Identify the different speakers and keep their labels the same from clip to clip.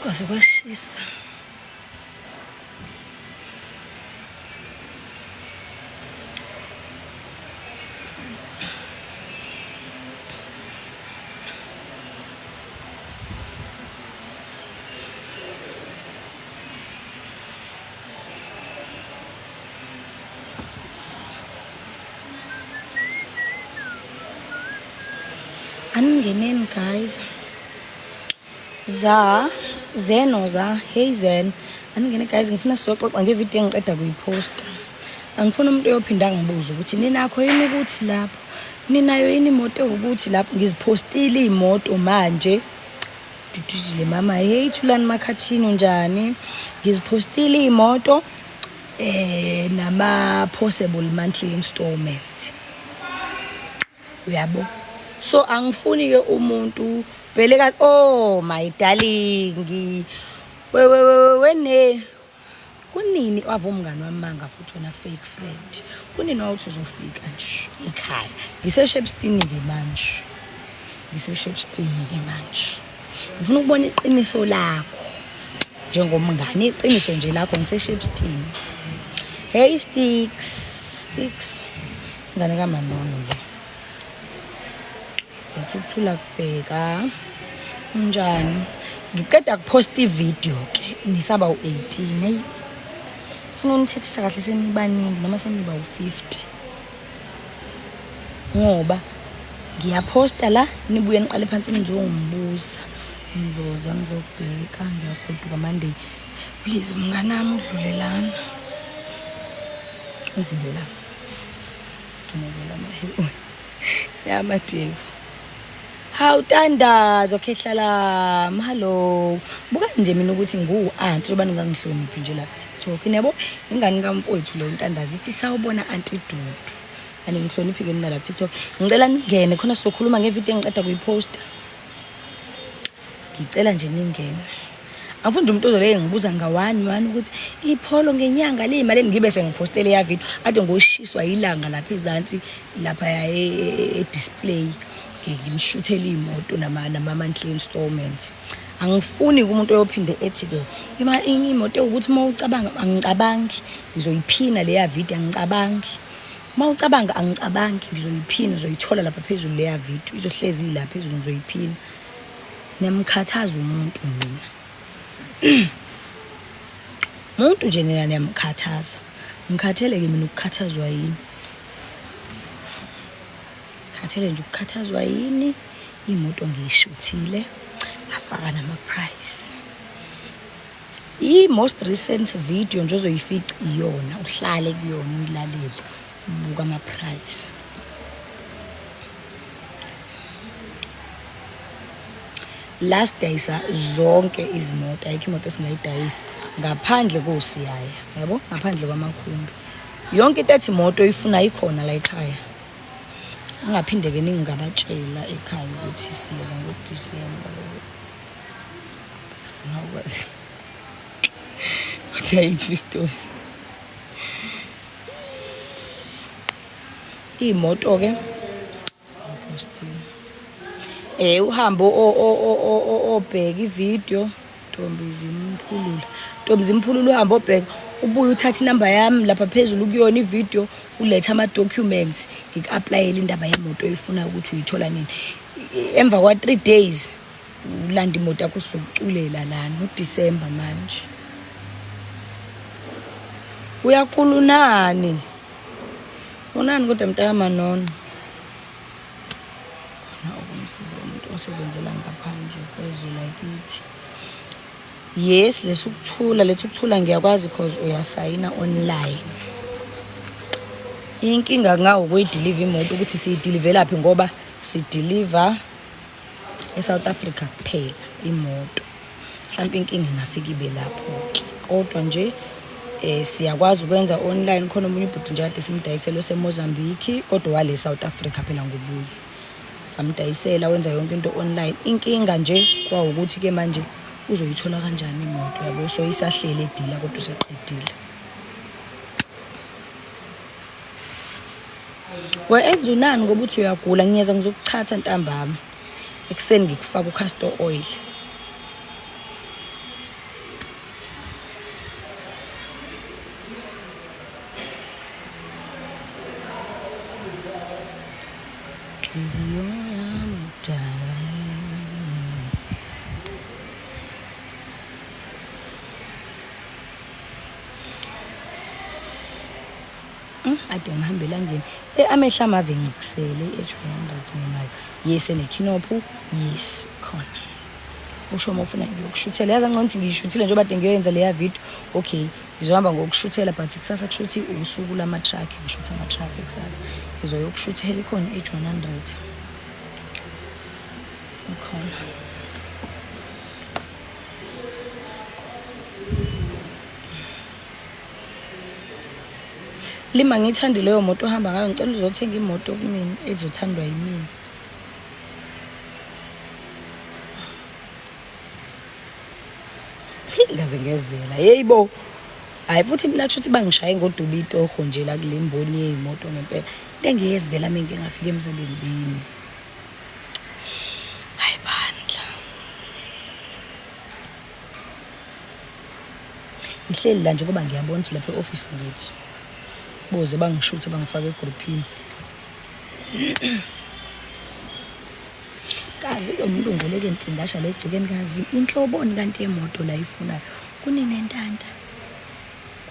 Speaker 1: Kwaze kwashisa. Aningeneni guys. Za Zeno za hey Zen. Aningene guys ngifuna sizoxoxa ngevideo engiqeda kuyiposta. Angifuni umuntu oyophinda angibuze ukuthi ninakho yini ukuthi lapho ninayo yini imoto ewukuthi lapho ngizipostile iy'moto manje duduzile mama hey Thulani Makhathini unjani ngiziphostile iy'moto eh nama possible monthly installment uyabo so angifuni ke umuntu bhelekazi oh my darling wewe wene Kunini wava umngani wami manga futhi wena fake friend. Kunini wawuthi uzofika nje ekhaya. Ngise Shepstone ke manje. Ngise Shepstone ke manje. Ngifuna ukubona iqiniso lakho. Njengomngani iqiniso nje lakho ngise Shepstone. Hey Sticks, Sticks. Ngane kaManono le. Ngithi ukuthula kubheka. Unjani? Ngiqeda kuposta ivideo ke nisaba u-18 hey. Funa unithethisa kahle senibaningi noma seniba u-50. Ngoba ngiyaphosta la nibuye niqale phansi nizongibuza. Ngizoza ngizobheka ngiyagoduka Monday. Please mnganami udlule lana. Udlule la. Thumezela ama Yamadiva. Hawu Tandazo khehla lami. Hello. Buka nje mina ukuthi ngiwu-anti loba ningangihloniphi nje la ku-TikTok. Niyabo ingane kamfowethu leyo Ntandazo ithi sawubona anti Dudu. Aningihloniphi ke mina la ku-TikTok. Ngicela ningene khona sizokhuluma ngevideo engiqeda kuyiposta. Ngicela nje ningene. Angifuni nje umuntu ozobe ngibuza ngawani wani ukuthi ipholo ngenyanga liyimali ngibe sengiphostele ya video ade ngoshiswa ilanga lapha ezansi lapha e-display nginishuthele iy'moto nama-monthly installment. Angifuni umuntu oyophinde ethi-ke imoto ewukuthi uma ucabanga angicabangi ngizoyiphina leya video angicabangi. Uma ucabanga angicabangi ngizoyiphina uzoyithola lapha phezulu leya video izohlezi ila phezulu ngizoyiphina. Niyamkhathaza umuntu nina. Muntu nje nina niyamkhathaza. Ngikhathele ke mina ukukhathazwa yini. Khathele nje ukukhathazwa yini. Imoto ngiyishuthile ngafaka nama price. I-most recent video nje ozoyifica iyona uhlale kuyona uyilalele ubuka ama price. La sidayisa zonke izimoto, ayikho imoto esingayidayisa ngaphandle kosiyaya, yabo, ngaphandle kwamakhumbi. Yonke into ethi imoto oyifuna ikhona la ekhaya. Ungaphinde-ke ningabatshela ekhaya ukuthi siyeza ngoDisemba. Funa ukwazi. What are you Fistos? Iy'moto-ke eh uhambo obheka ivideo ntombi zimphulula ntombi zimphulula uhambo obheka ubuye uthathe inamba yami lapha phezulu kuyona ivideo ulethe ama-documents ngiku-aplayele indaba yemoto oyifunayo ukuthi uyithola nini emva kwa-3 days ulanda imoto yakho usuculela lana uDisemba manje uyakulunani unani kodwa mntaka manono khona ukumsiza umuntu osebenzela ngaphandle kwezwe lakithi yes lesukuthula lethu ukuthula ngiyakwazi cause uyasayina online inkinga ngawo ukuyidiliva imoto ukuthi siyidilivelaphi ngoba sidiliva eSouth Africa kuphela imoto mhlawumbe inkinga ingafika ibe lapho-ke kodwa nje eh siyakwazi ukwenza online khona omunye ubhuti nje kade simdayisela oseMozambique kodwa wale South Africa phela ngobuzwe samdayisela wenza yonke into online inkinga nje kwawukuthi ke manje uzoyithola kanjani imoto yabo so isahlele edila kodwa useqedile We enza unani ngoba uthi uyagula ngiyeza ngizokuchatha ntambama. Ekuseni ngikufaka ucastor oil. Inhliziyo yami udalwa yini? Ade ngihambe elangeni. Amehlo ami ave encikisele i-H100 nginayo. Yes, enekhinophu. Yes, khona. Usho uma ufuna ngiyokushuthela. Yazi angcono ukuthi ngiyishuthile njengoba kade ngiyoyenza leya video. Okay, ngizohamba ngokushuthela but kusasa kushuthi usuku lama-truck. Ngishutha ama-truck kusasa. Ngizoyokushuthela ikhona i-H100. Ikhona. Lima ngithandi leyo moto ohamba ngayo ngicela uzothenga imoto kumina ezothandwa yimina. Ngaze ngezela. Hey bo. Hayi futhi mina kusho ukuthi bangishaye ngoduba itoho nje la kule mboni yeyimoto ngempela. Into engiyezela mina ngike ngafika emsebenzini. Hayi bandla. Ngihleli la nje ngoba ngiyabona ukuthi lapha e-office ngithi boze bangishuthe bangifake egruphini. Kazi lo mlungu leke ntingasha legcikeni kazi inhloboni kanti yemoto la ifunayo. Kunenentanta.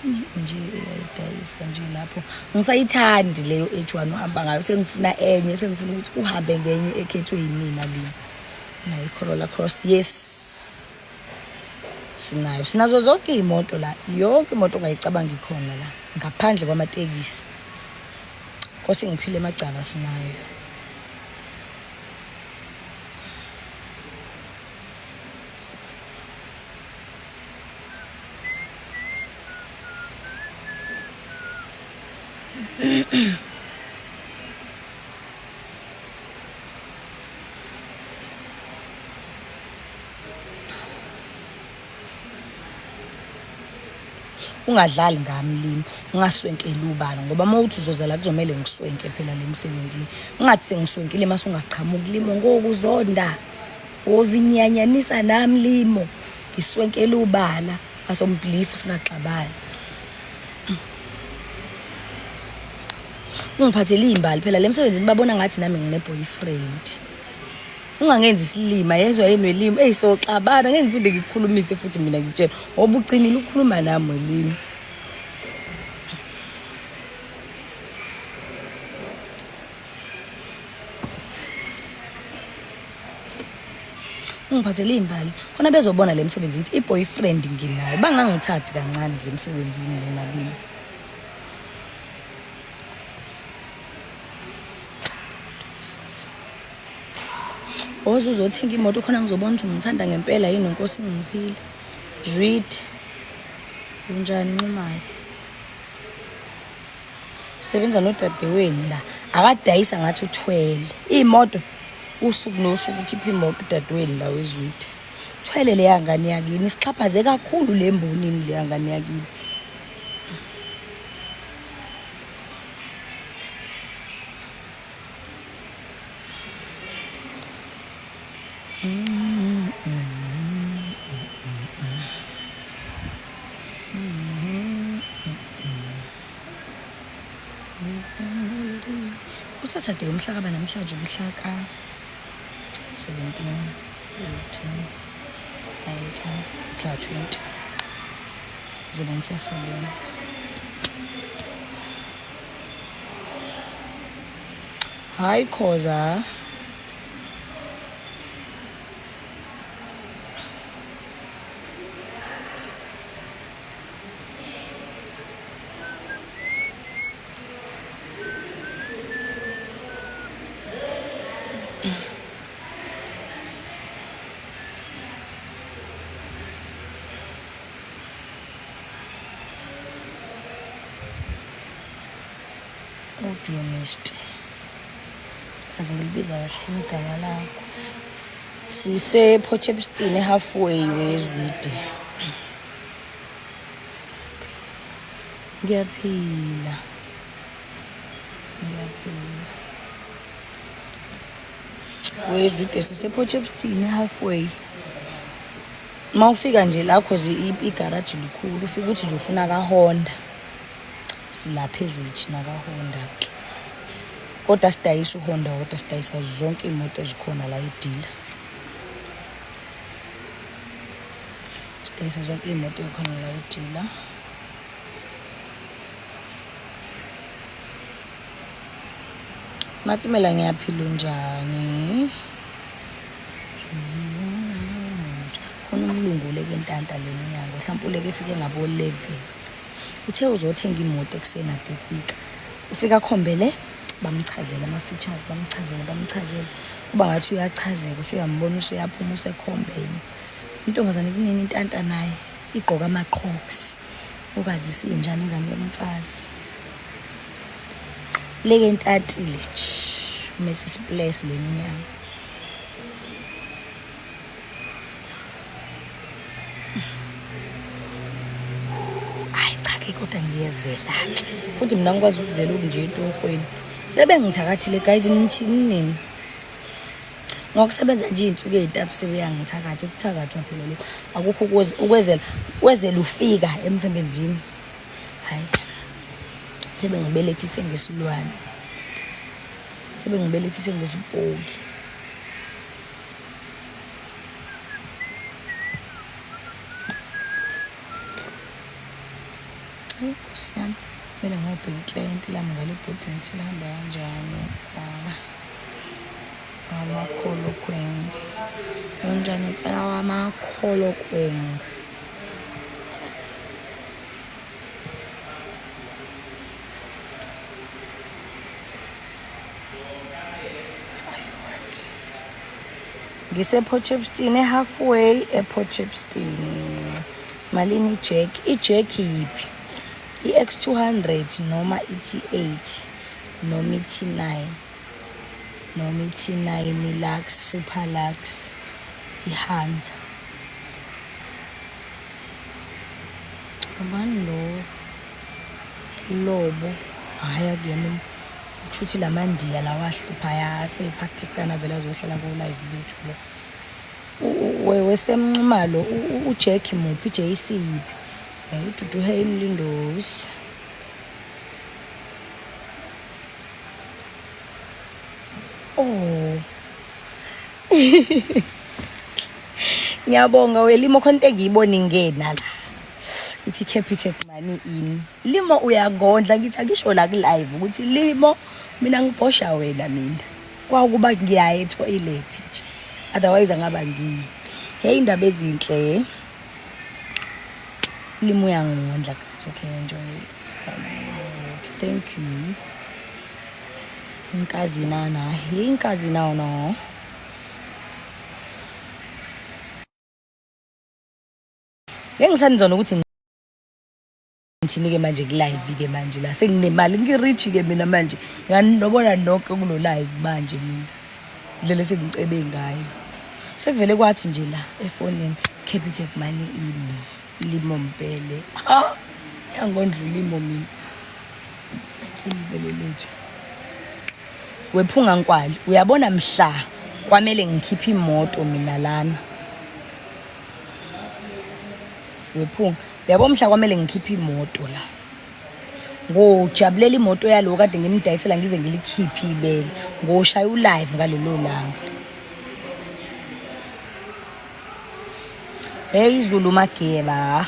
Speaker 1: Kuni nje eyayidayisa nje lapho. Ngisayithandi leyo H1 uhamba ngayo sengifuna enye sengifuna ukuthi uhambe ngenye ekhethwe yimina le. Nayo i-Corolla Cross yes. Sinayo sinazo zonke iy'moto la yonke imoto ongayicabanga ikhona la ngaphandle kwamatekisi. Nkosi ngiphile emagcaba sinayo. Ungadlali ngami limi, ungaswenkeli ubala ngoba uma uthi uzoza la kuzomele ngiswenke phela le msebenzini. Ungathi sengiswenkile mase ungaqhamuki limo ngokuzonda. Wozinyanyanisa nami limo. Ngiswenkele ubala asomblifu singaxabani. Ungiphathele iy'mbali phela le msebenzini babona ngathi nami ngine-boyfriend. Ungangenzi isilima yezwa yini welimi eyi soxabana ngeke ngiphinde ngikukhulumise futhi mina ngitshela ngoba ugcinile ukukhuluma nami welimi. Ungiphathele iy'mbali khona bezobona le msebenzini ukuthi i-boyfriend nginayo bangangithathi kancane le msebenzini mina kimi. Woza uzothenga imoto khona ngizobona ukuthi ungithanda ngempela yini nkosi ngiphile. Zwide. Unjani Nxumalo? Sebenza nodadewenu la. Akadayisa ngathi uthwele. Imoto usuku nosuku ukhipha imoto udadewenu la wezwide. Thwele leya ngane yakini sixhaphaze kakhulu le mbonini leya ngane yakini. Usaturday umhla kaba namhlanje umhla ka 17 18 19 mhla 20 njengoba ngisasebenza. Hayi Khoza. Audio Mist. Kaze ngilibiza kahle igama lakho. Sise Port Shepstone halfway wezwide. Ngiyaphila. Ngiyaphila. Wezwide sise Port Shepstone halfway. Uma ufika nje la cause igaraji likhulu ufika uthi nje ufuna ka Honda. Sila phezulu thina ka Honda ke. Kodwa sidayisa uHonda kodwa sidayisa zonke iy'moto ezikhona la edila. Sidayisa zonke iy'moto ey'khona la edila. Matsimela ngiyaphila unjani? Khona umlungu uleke ntanta le mnyango mhlawumpe uleke efike ngabo-11. Uthe uzothenga imoto ekuseni ade efika. Ufika akhombele bamchazele ama-features bamchazele bamchazele kuba ngathi uyachazeka usuyambona useyaphuma usekhombeni. Intombazane kunini intanta naye igqoka ama-qhoks okazi isinjani ingane yomfazi. Leke entatile Mrs Bless le mnyama. Hayi cha ke kodwa ngiyezela ke. Futhi mina ngikwazi ukuzela okunje etohweni. Sebengithakathile guys nithini nini? Ngokusebenza nje izinsuku ezintathu sebeyangithakatha ukuthakathwa phela lokho. Akukho ukwezela wezela ufika emsebenzini. Hayi. Sebengibelethise ngesilwane. Sebengibelethise ngesipoki. Nkosi yami, kumele ngiyobheka iklayenti lami ngale bhodini ukuthi lihamba kanjani. Ah, Amakholokwengi. Unjani mfana wamakholokwengi? Ngise-Port Shepstone, e-halfway e-Port Shepstone. Malini i-jack? I-jack yiphi? I-X200 noma i-T8 noma i-T9 noma i-T9 Lux, Super Lux, i-Hunter. Ubani lo Lobo? Hhayi akuyena kusho ukuthi la mandiya lawa ahluphayo asePakistan avele azohlala ko-live bethu lo. Wesemnxumalo uJack muphi i-JC yiphi? UDudu hey Mlindozi. Oh. Ngiyabonga welimo khona into engiyibona ingena la. Ithi Capitec money in. Limo uyangondla ngithi angisho la ku live ukuthi limo mina ngibhosha wena mina. Kwakuba ngiyaya etoilet nje. Otherwise angaba ngiyi. Hey indaba ezinhle. Limo uyangondla guys. Okay enjoy. Thank you. Inkazi nana. Hey inkazi nana. Ngeke ngisanizona ukuthi ngithini ke manje ku live ke manje la senginemali ngi-rich ke mina manje nganilobona nonke kulo live manje mina indlela esengicebe ngayo sekuvele kwathi nje la efonini Capitec money ini limo mbhele ha yangondla ulimo mina sicela ibele lethu wephunga nkwali uyabona mhla kwamele ngikhiphe imoto mina lana wephunga uyabo mhla kwamele ngikhiphe imoto la ngojabulela imoto yalo kade ngimdayisela ngize ngilikhiphe ibele ngoshaya ulive ngalelo langa. Hey Zulu Mageba.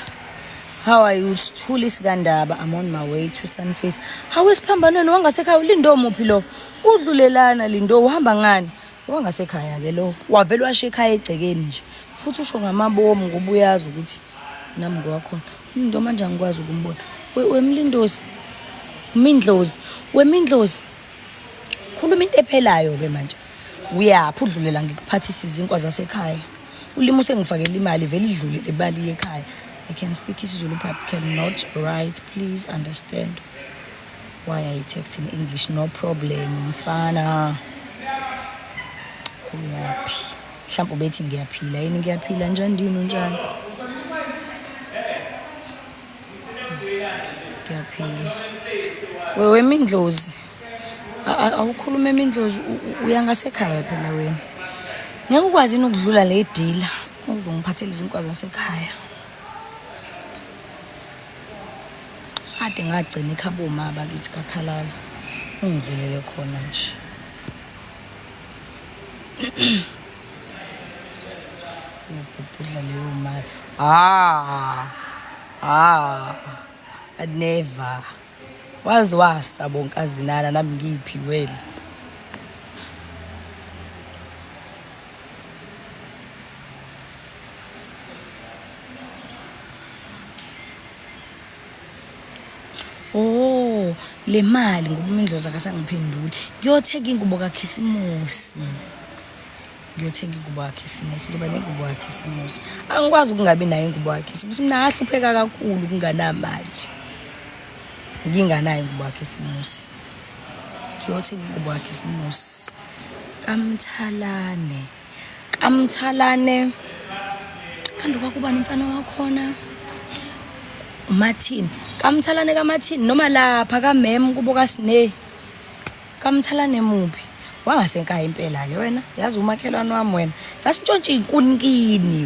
Speaker 1: How are you? Sithuli sikandaba. I'm on my way to Sunface. Hawu esiphambanweni wangasekhaya ulindo muphi lo? Udlulelana lindo uhamba ngani? Wangasekhaya ke lo. Wavele washiya ekhaya egcekeni nje. Futhi usho ngamabomu ngoba uyazi ukuthi nami ngwakhona. Ulindo manje angikwazi ukumbona. Wemlindozi. Mindlozi. Wemindlozi. Khuluma into ephelayo ke manje. Uyaphi udlulela ngikuphathisa izinkwa zasekhaya. Ulimi usengifakela imali vele idlule le mali yekhaya. I can speak isiZulu but cannot write. Please understand why I text in English. No problem mfana. Uyaphi? Mhlawumbe ubethi ngiyaphila yini ngiyaphila njani ndini unjani? Ngiyaphila. Wewe Mindlozi. Awukhulume Mindlozi uya ngasekhaya phela wena. Ngeke ukwazi yini ukudlula le dila uzongiphathela izinkwa zasekhaya. Kade ngagcina ekhabo ma bakithi kakhalala. Ungidlulele khona nje. Ubhubhudla leyo mali. Ah. Ah. Never. Waze wasa bonkazinana nami ngiyiphiwele. Oh, le mali ngoba umindlozi akasangiphenduli. Ngiyothenga ingubo kaKhisimusi. Ngiyothenga ingubo kaKhisimusi, ngizoba nengubo kaKhisimusi. Angikwazi ukungabi nayo ingubo kaKhisimusi. Mina ngahlupheka kakhulu kunganamali. Nginganayo ingubo kaKhisimusi. Ngiyothenga ingubo kaKhisimusi. KaMthalane. KaMthalane. Kambe kwakubani umfana wakhona? uMathini. KaMthalane kaMathini noma lapha kaMem kubo kaSine. KaMthalane muphi? Wangasenkaya impela ke wena. Yazi umakhelwane wami wena. Sasintshontsha iy'nkunkini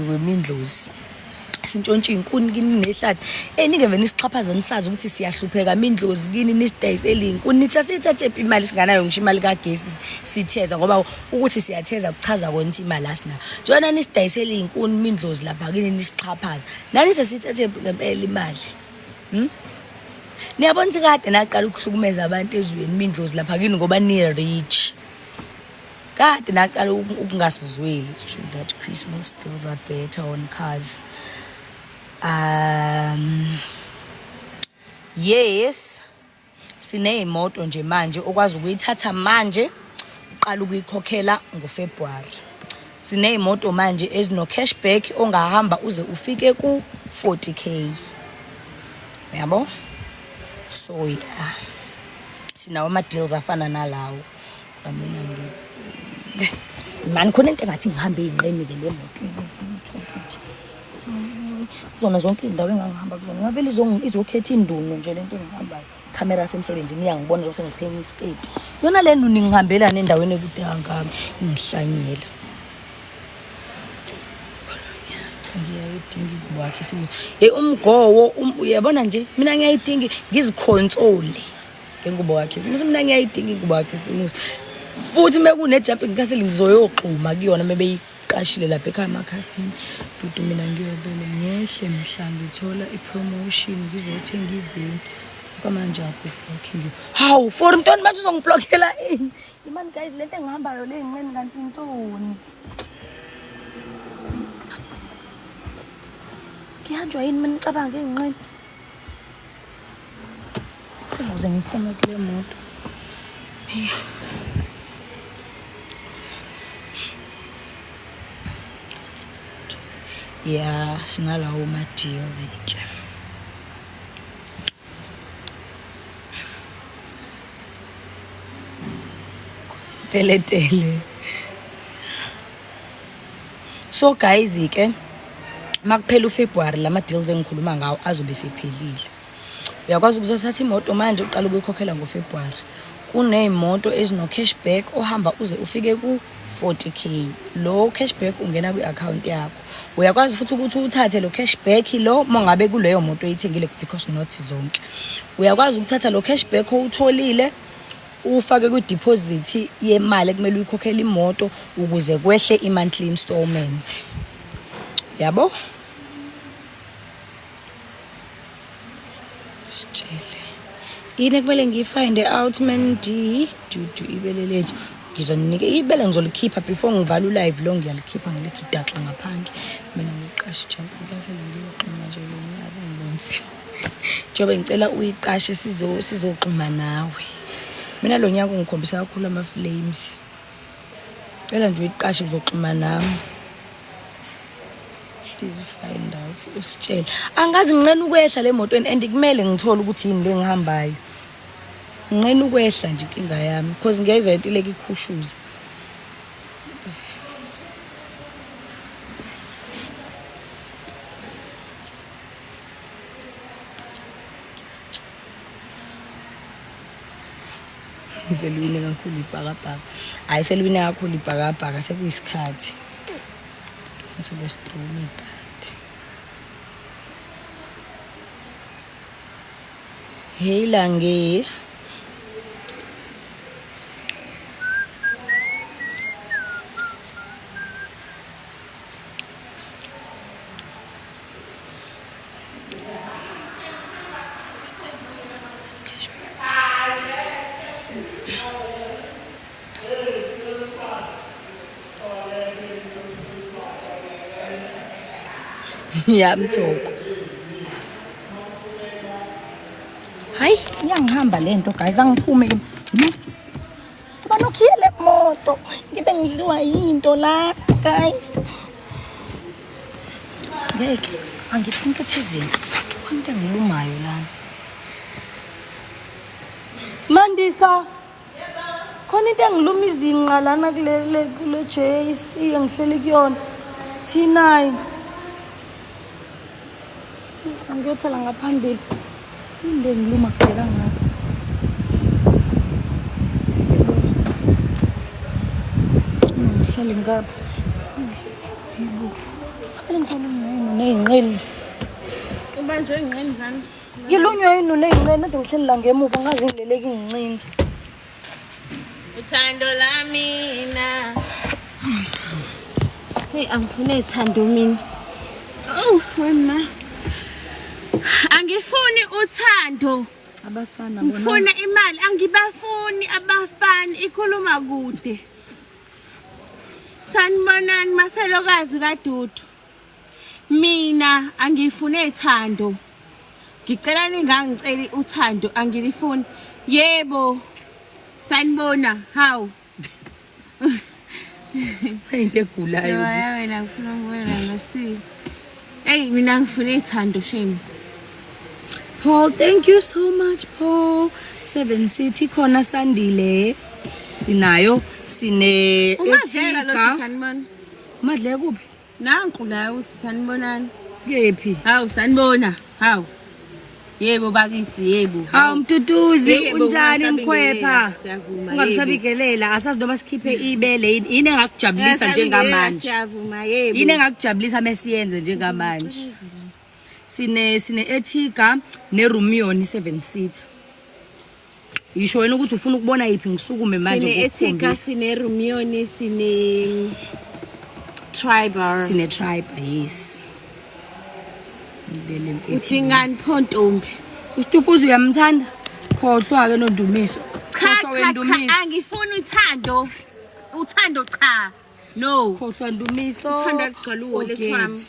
Speaker 1: wemindlozi. Sintshontsha iy'nkuni kini nehlathi. Eh ningeve nisixhaphaza nisazi ukuthi siyahlupheka mindlozi kini nisidayisele iy'nkuni. Nithi asiyithathephi imali singanayo ngisho imali kagesi sitheza ngoba ukuthi siyatheza kuchaza kona ukuthi imali asinayo. Njengoba nisidayisele iy'nkuni mindlozi lapha kini nisixhaphaza. Nani sesiyithathephi ngempela imali? Hmm? Niyabona ukuthi kade naqala ukuhlukumeza abantu ezweni mindlozi lapha kini ngoba ni-rich. Kade naqala ukungasizweli. It's true that Christmas deals are better on cars. Yes, siney'moto nje manje okwazi ukuyithatha manje uqala ukuyikhokhela ngoFebruary. Siney'moto manje ezino-cashback ongahamba uze ufike ku-40K. Uyabo? So yeah. Sinawo ama-deals afana nalawo. Kwamina ngi mani khona into engathi ngihambe ey'nqeni-ke le moto ukuthi kuzona zonke iy'ndawo engangihamba kuzona ngavele izokhetha induno nje le nto engihambayo khamera yasemsebenzini iyangibona njengoba sengiphenye isiketi yona le ndunu ingihambelani endaweni ekude kangaka ingihlanyela ngiyayidinga ingubo yakhe isimuthi hey umgowo uyabona nje mina ngiyayidinga ngizikhonsole ngengubo kaKhisimusi mina ngiyayidinga ingubo kaKhisimusi futhi uma kune-jumping castle ngizoyoxhuma kuyona uma beyiqashile lapha ekhaya emakhathini dudu mina ngiyovele ngehle mhla ngithola i-promotion ngizothenga iveni kwamanje akubooking hawu for ntoni manje uzongiblockela ini imani guys lento engihambayo le nqeni kanti intoni kuhanjwa yini mina ngicabanga enginqeni Sengoze ngiphume kule moto. Ya, sinalawo ma-deals ke. Teletele. So guys ke makuphela uFebruary lama deals engikhuluma ngawo azobe sephelile. Uyakwazi ukuzothatha imoto manje uqala ukuyikhokhela ngoFebruary. Kuney'moto ezino-cashback ohamba uze ufike ku-40K. Lo cashback ungena kwi-akhawunti yakho. Uyakwazi futhi ukuthi uwuthathe lo cashback lo uma ngabe kuleyo moto oyithengile because not zonke. Uyakwazi ukuthatha lo cashback owutholile uwufake kwi-deposit yemali ekumele uyikhokhele imoto ukuze kwehle i-monthly installment. Yabo? Sitshele. Yini ekumele ngiyi-find out man D dudu ibele lethu. Ngizoninika ibele ngizolikhipha before ngivala u-live lo ngiyalikhipha ngilithi daxa ngaphandle. Mina ngiqashe jumping castle ngiyoxhuma nje lo nyaka ngibonise. Njengoba ngicela uyiqashe sizoxhuma nawe. Mina lo nyaka ungikhombisa kakhulu ama-flames. Cela nje uyiqashe uzoxhuma nami. Please find out usitshele. Angazi nginqena ukwehla le motweni and kumele ngithole ukuthi yini le ngihambayo. Nginqena ukwehla nje inkinga yami because ngiyayizwa into ileke ikhushuza. Selwine kakhulu ibhakabhaka. Hhayi selwine kakhulu ibhakabhaka sekuyisikhathi. Sobe siduma ibhadi. Hey Lange. Ya Mthoko. Hayi, iyangihamba lento guys, angiphume ke. Kuba nokhiye le moto, ngibe ngidliwa yinto la guys. Ngeke, angithi umuntu uthi izinto. Khona into engilumayo lana. Mandisa. Khona into engiluma izinqa lana kule kule kule JC engihleli kuyona. T9. Ngiyohlala ngaphambili. Yini le ngiluma kude kangaka? Ngihlale ngapha. Yebo. Vele ngisalunywa yini ney'nqeli nje.
Speaker 2: Ubanjwe iy'nqeni zami.
Speaker 1: Ngilunywa yini ney'nqeni kade ngihleli la ngemuva ngaze ngileleke ingincinza.
Speaker 2: Uthando lamina. Hey, angifune uthando mina. Oh, wema. Angifuni uthando.
Speaker 1: Abafana bona.
Speaker 2: Ngifuna imali, angibafuni abafana ikhuluma kude. Sanibonani mafelokazi kaDudu. Mina angifune thando. Ngicela ningangiceli uthando angilifuni. Yebo. Sanibona. Hawu.
Speaker 1: Into egulayo.
Speaker 2: Loya wena ngifuna ukubona noSile. Ey mina ngifuna ithando shame.
Speaker 1: Paul, thank you so much Paul. 7 City khona Sandile. Sinayo sine
Speaker 2: Umadleka lo
Speaker 1: Etika.
Speaker 2: sanibona.
Speaker 1: Madleka kuphi?
Speaker 2: Nanku la uthi sanibonani.
Speaker 1: Kephi?
Speaker 2: Hawu sanibona. Hawu. Yebo bakithi yebo.
Speaker 1: Hawu Mtutuzi
Speaker 2: Yebo,
Speaker 1: unjani
Speaker 2: ungasabingelela,
Speaker 1: mkhwepha?
Speaker 2: siyavuma,
Speaker 1: Ungabisabikelela asazi noma sikhiphe ibele yini yini engakujabulisa njengamanje.
Speaker 2: Siyavuma yebo.
Speaker 1: Yini engakujabulisa mesiyenze njengamanje? Sine sine Etiga ne Rumion 7 seat. Yisho wena ukuthi ufuna ukubona yiphi ngisukume manje
Speaker 2: Sine Etika,
Speaker 1: ngikukhombise.
Speaker 2: sine Rumioni, sine Triber.
Speaker 1: Sine tribe yes. Ibele mfethu.
Speaker 2: Udingani pho ntombi?
Speaker 1: Usitufuza uyamthanda? Khohlwa ke noNdumiso.
Speaker 2: Cha
Speaker 1: Khohlwa
Speaker 2: cha cha
Speaker 1: weNdumiso.
Speaker 2: angifuni uthando. Uthando cha. No.
Speaker 1: Khohlwa Ndumiso.
Speaker 2: Uthando lugcwala uwallet
Speaker 1: Forget.
Speaker 2: wami.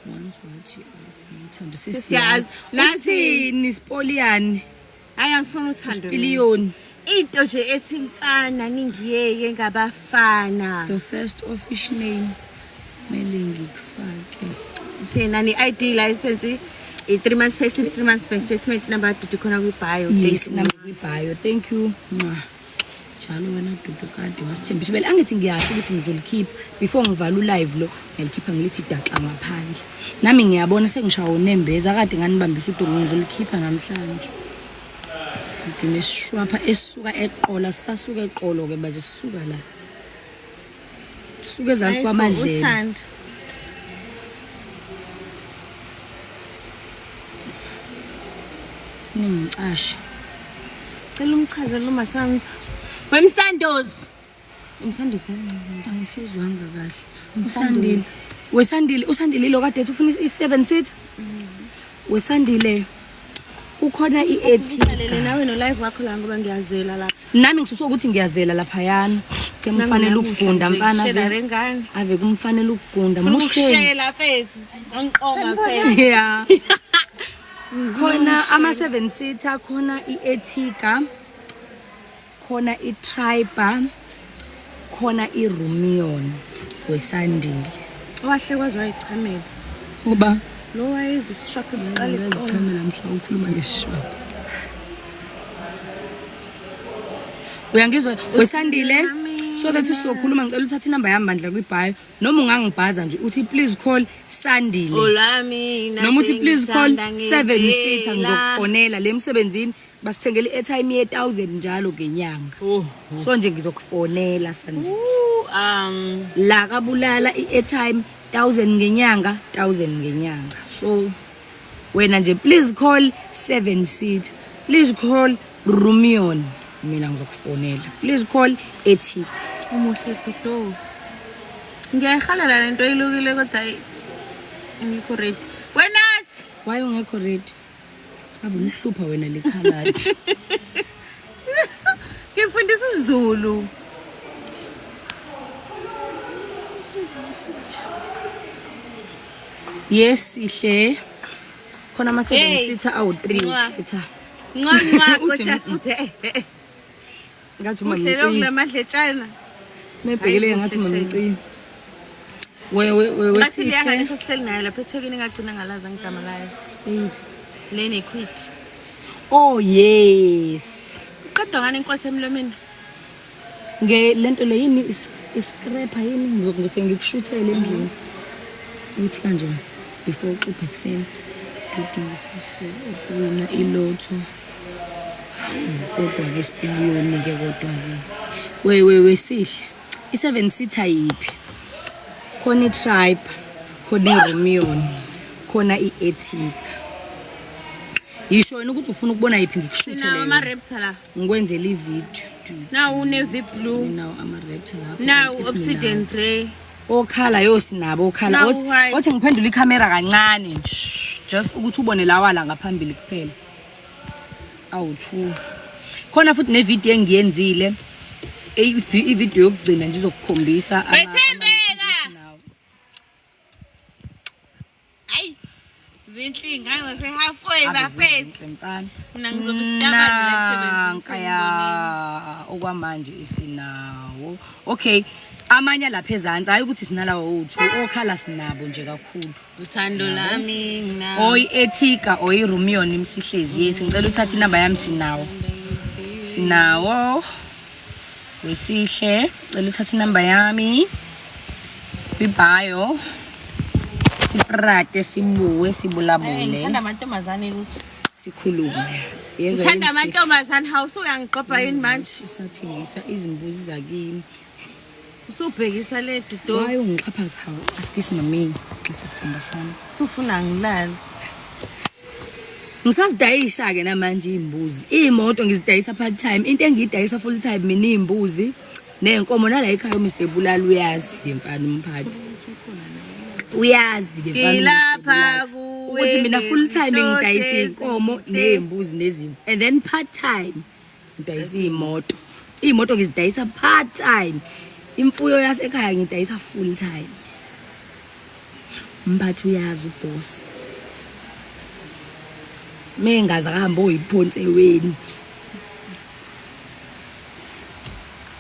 Speaker 1: Once wathi awufuni uthando
Speaker 2: Sesiyazi.
Speaker 1: sesiyazi.
Speaker 2: Nazi.
Speaker 1: Uthini Spolian?
Speaker 2: Hayi angifuni uthando. mina.
Speaker 1: Spiliyoni.
Speaker 2: Into nje ethi mfana ningiyeke ngabafana.
Speaker 1: The first office name mele ngikufake.
Speaker 2: Mfana ni ID license i 3 months pay slip 3 months bank statement number dudu khona kwi bio.
Speaker 1: Yes,
Speaker 2: Thank you.
Speaker 1: nami kwi-bio. Thank you. Mwah. Njalo wena Dudu kade wasithembisa bele angithi ngiyasho ukuthi ngizolikhipha before ngivala ulive lo ngiyalikhipha ngilithi daxa ngaphandle. Nami ngiyabona sengishawa unembeza kade nganibambisa udongo ngizolikhipha namhlanje. Dudu nesishwapha esisuka eqola sisasuka eqolo ke manje sisuka la. Sisuka ezansi
Speaker 2: Hayi,
Speaker 1: kwamadlela.
Speaker 2: Uthando.
Speaker 1: Ningicashe.
Speaker 2: Cela umchazele uMasanza. Wemsandozi. Umsandozi kancane.
Speaker 1: Angisizwanga kahle. Usandile. Wesandile, usandile lo kade ethi ufuna i-7 seat. Wesandile. Kukhona i-Etika.
Speaker 2: Ngihlalele nawe no live wakho la ngoba ngiyazela la.
Speaker 1: Nami ngisuswa ukuthi ngiyazela laphayana. Ke mfanele ukugunda mfana.
Speaker 2: Shela lengane.
Speaker 1: Ave kumfanele ukugunda
Speaker 2: Funa
Speaker 1: muhle.
Speaker 2: ukushela mfethu. Angiqoma mfethu.
Speaker 1: Yeah. Khona ama 7 seater, khona i-Etika, khona i-Triber, khona i-Rumion wesandile.
Speaker 2: Wahle kwazi wayichamela.
Speaker 1: Uba
Speaker 2: Lo wayezwa isishwapha siqale iqolo.
Speaker 1: uyazichamela mhla ukhuluma ngesishwapha. Uyangizwa wesandile so that sizokhuluma ngicela uthathe inamba yami bandla kwi-bio noma ungangibhaza nje uthi please call Sandile.
Speaker 2: Olami
Speaker 1: noma uthi please call 7 seater ngizokufonela le emsebenzini basithengele i-airtime ye-1000 njalo ngenyanga so nje ngizokufonela Sandile la kabulala i-airtime 1000 ngenyanga 1000 ngenyanga so wena nje please call 7 seat please call Rumion mina ngizokufonela please call Etika
Speaker 2: Umuhle Dudu. Ngiyayihalela lento ilukile kodwa ayi, angikho ready. Wenathi.
Speaker 1: Why ungekho ready? Ave ulihlupha wena lekhaladi.
Speaker 2: Ngifundisa isiZulu.
Speaker 1: Yes, sihle. Khona ama 7
Speaker 2: Hey.
Speaker 1: seater awu 3
Speaker 2: Ncwa.
Speaker 1: ukhetha.
Speaker 2: Ncwa ncwa
Speaker 1: Uthi,
Speaker 2: gorgeous uthi eh eh, eh.
Speaker 1: Ngathi uma
Speaker 2: Uhlelo
Speaker 1: ngicini.
Speaker 2: kulamadletshana.
Speaker 1: Mebhekele
Speaker 2: Hayi,
Speaker 1: ngathi uma
Speaker 2: kuhle
Speaker 1: ngicini. We we we
Speaker 2: Ngathi leya ngane
Speaker 1: wesihle.
Speaker 2: sesihleli nayo lapha eThekwini ngagcina ngalazi ngigama layo.
Speaker 1: Eyiphi?
Speaker 2: Le nequit.
Speaker 1: Oh yes.
Speaker 2: Uqedwa ngani inkothi emlomeni?
Speaker 1: Nge lento le yini iscraper yini ngizokufike ngikushuthele endlini. Uthi kanjani before uxubhe ekuseni. Dudu ngifise ukuwina ilotho. Kodwa ke sipiliyoni ke kodwa ke. We we wesihle. I-7 seater yiphi? Khona i-Tribe, khona i-Rumion, khona i-Etika. Yisho wena ukuthi ufuna ukubona yiphi ngikushuthele
Speaker 2: Sinawo
Speaker 1: yona.
Speaker 2: ama-Raptor la.
Speaker 1: Ngikwenzele ividiyo.
Speaker 2: Nawu une-V blue.
Speaker 1: Nawo ama-Raptor lapho.
Speaker 2: Nawu
Speaker 1: If
Speaker 2: obsidian
Speaker 1: ninawo.
Speaker 2: grey.
Speaker 1: Okhala yo sinabo okhala.
Speaker 2: Nawu
Speaker 1: Othi
Speaker 2: white.
Speaker 1: othi ngiphendule ikhamera kancane nje. Just ukuthi ubone lawa la ngaphambili kuphela. Awu-2. Khona futhi nevidiyo engiyenzile. Ividiyo yokugcina nje izokukhombisa
Speaker 2: Bethembeka! Ayi. Zinhle ingane zase halfway bafethu.
Speaker 1: Mfana.
Speaker 2: Mina ngizobe isitabane la kusebenzisa.
Speaker 1: Nankaya okwamanje isinawo. Okay. Amanye lapha ezansi hayi ukuthi sinalawo owu2 okhala sinabo nje kakhulu.
Speaker 2: Uthando lami ngina.
Speaker 1: Oyi Etika oyi Rumion imsihlezi yes ngicela uthathe inamba yami sinawo. Sinawo. Wesihle cela uthathe inamba yami. Kwi-bio. Siprate sibuwe sibulabule.
Speaker 2: Ngithanda amantombazane lutho.
Speaker 1: Sikhulume. Yezwa
Speaker 2: Ngithanda
Speaker 1: yini Sihle?
Speaker 2: amantombazane hawu usuyangiqopha yini manje?
Speaker 1: Usathengisa izimbuzi zakini.
Speaker 2: Usubhekisa le dudo.
Speaker 1: Why ungixhaphaza hawu asikisi mami sisithemba sami.
Speaker 2: Usufuna ngilale.
Speaker 1: Ngisazidayisa ke namanje izimbuzi. Imoto ngizidayisa part time. Into engiyidayisa full time mina izimbuzi nenkomo nala ekhaya uMr Bulala uyazi ke mfana umphathi. Uyazi ke mfana uMr.
Speaker 2: Ngilapha
Speaker 1: Bulala.
Speaker 2: kuwe
Speaker 1: Ukuthi mina full time ngidayisa
Speaker 2: ngezinto
Speaker 1: inkomo
Speaker 2: ezinhle.
Speaker 1: nezimbuzi nezimvu and then part time ngidayisa imoto. Imoto ngizidayisa part time. Imfuyo yasekhaya ngidayisa full time. Umphathi uyazi uboss. Mengaze akahambe oyiphonse eweni.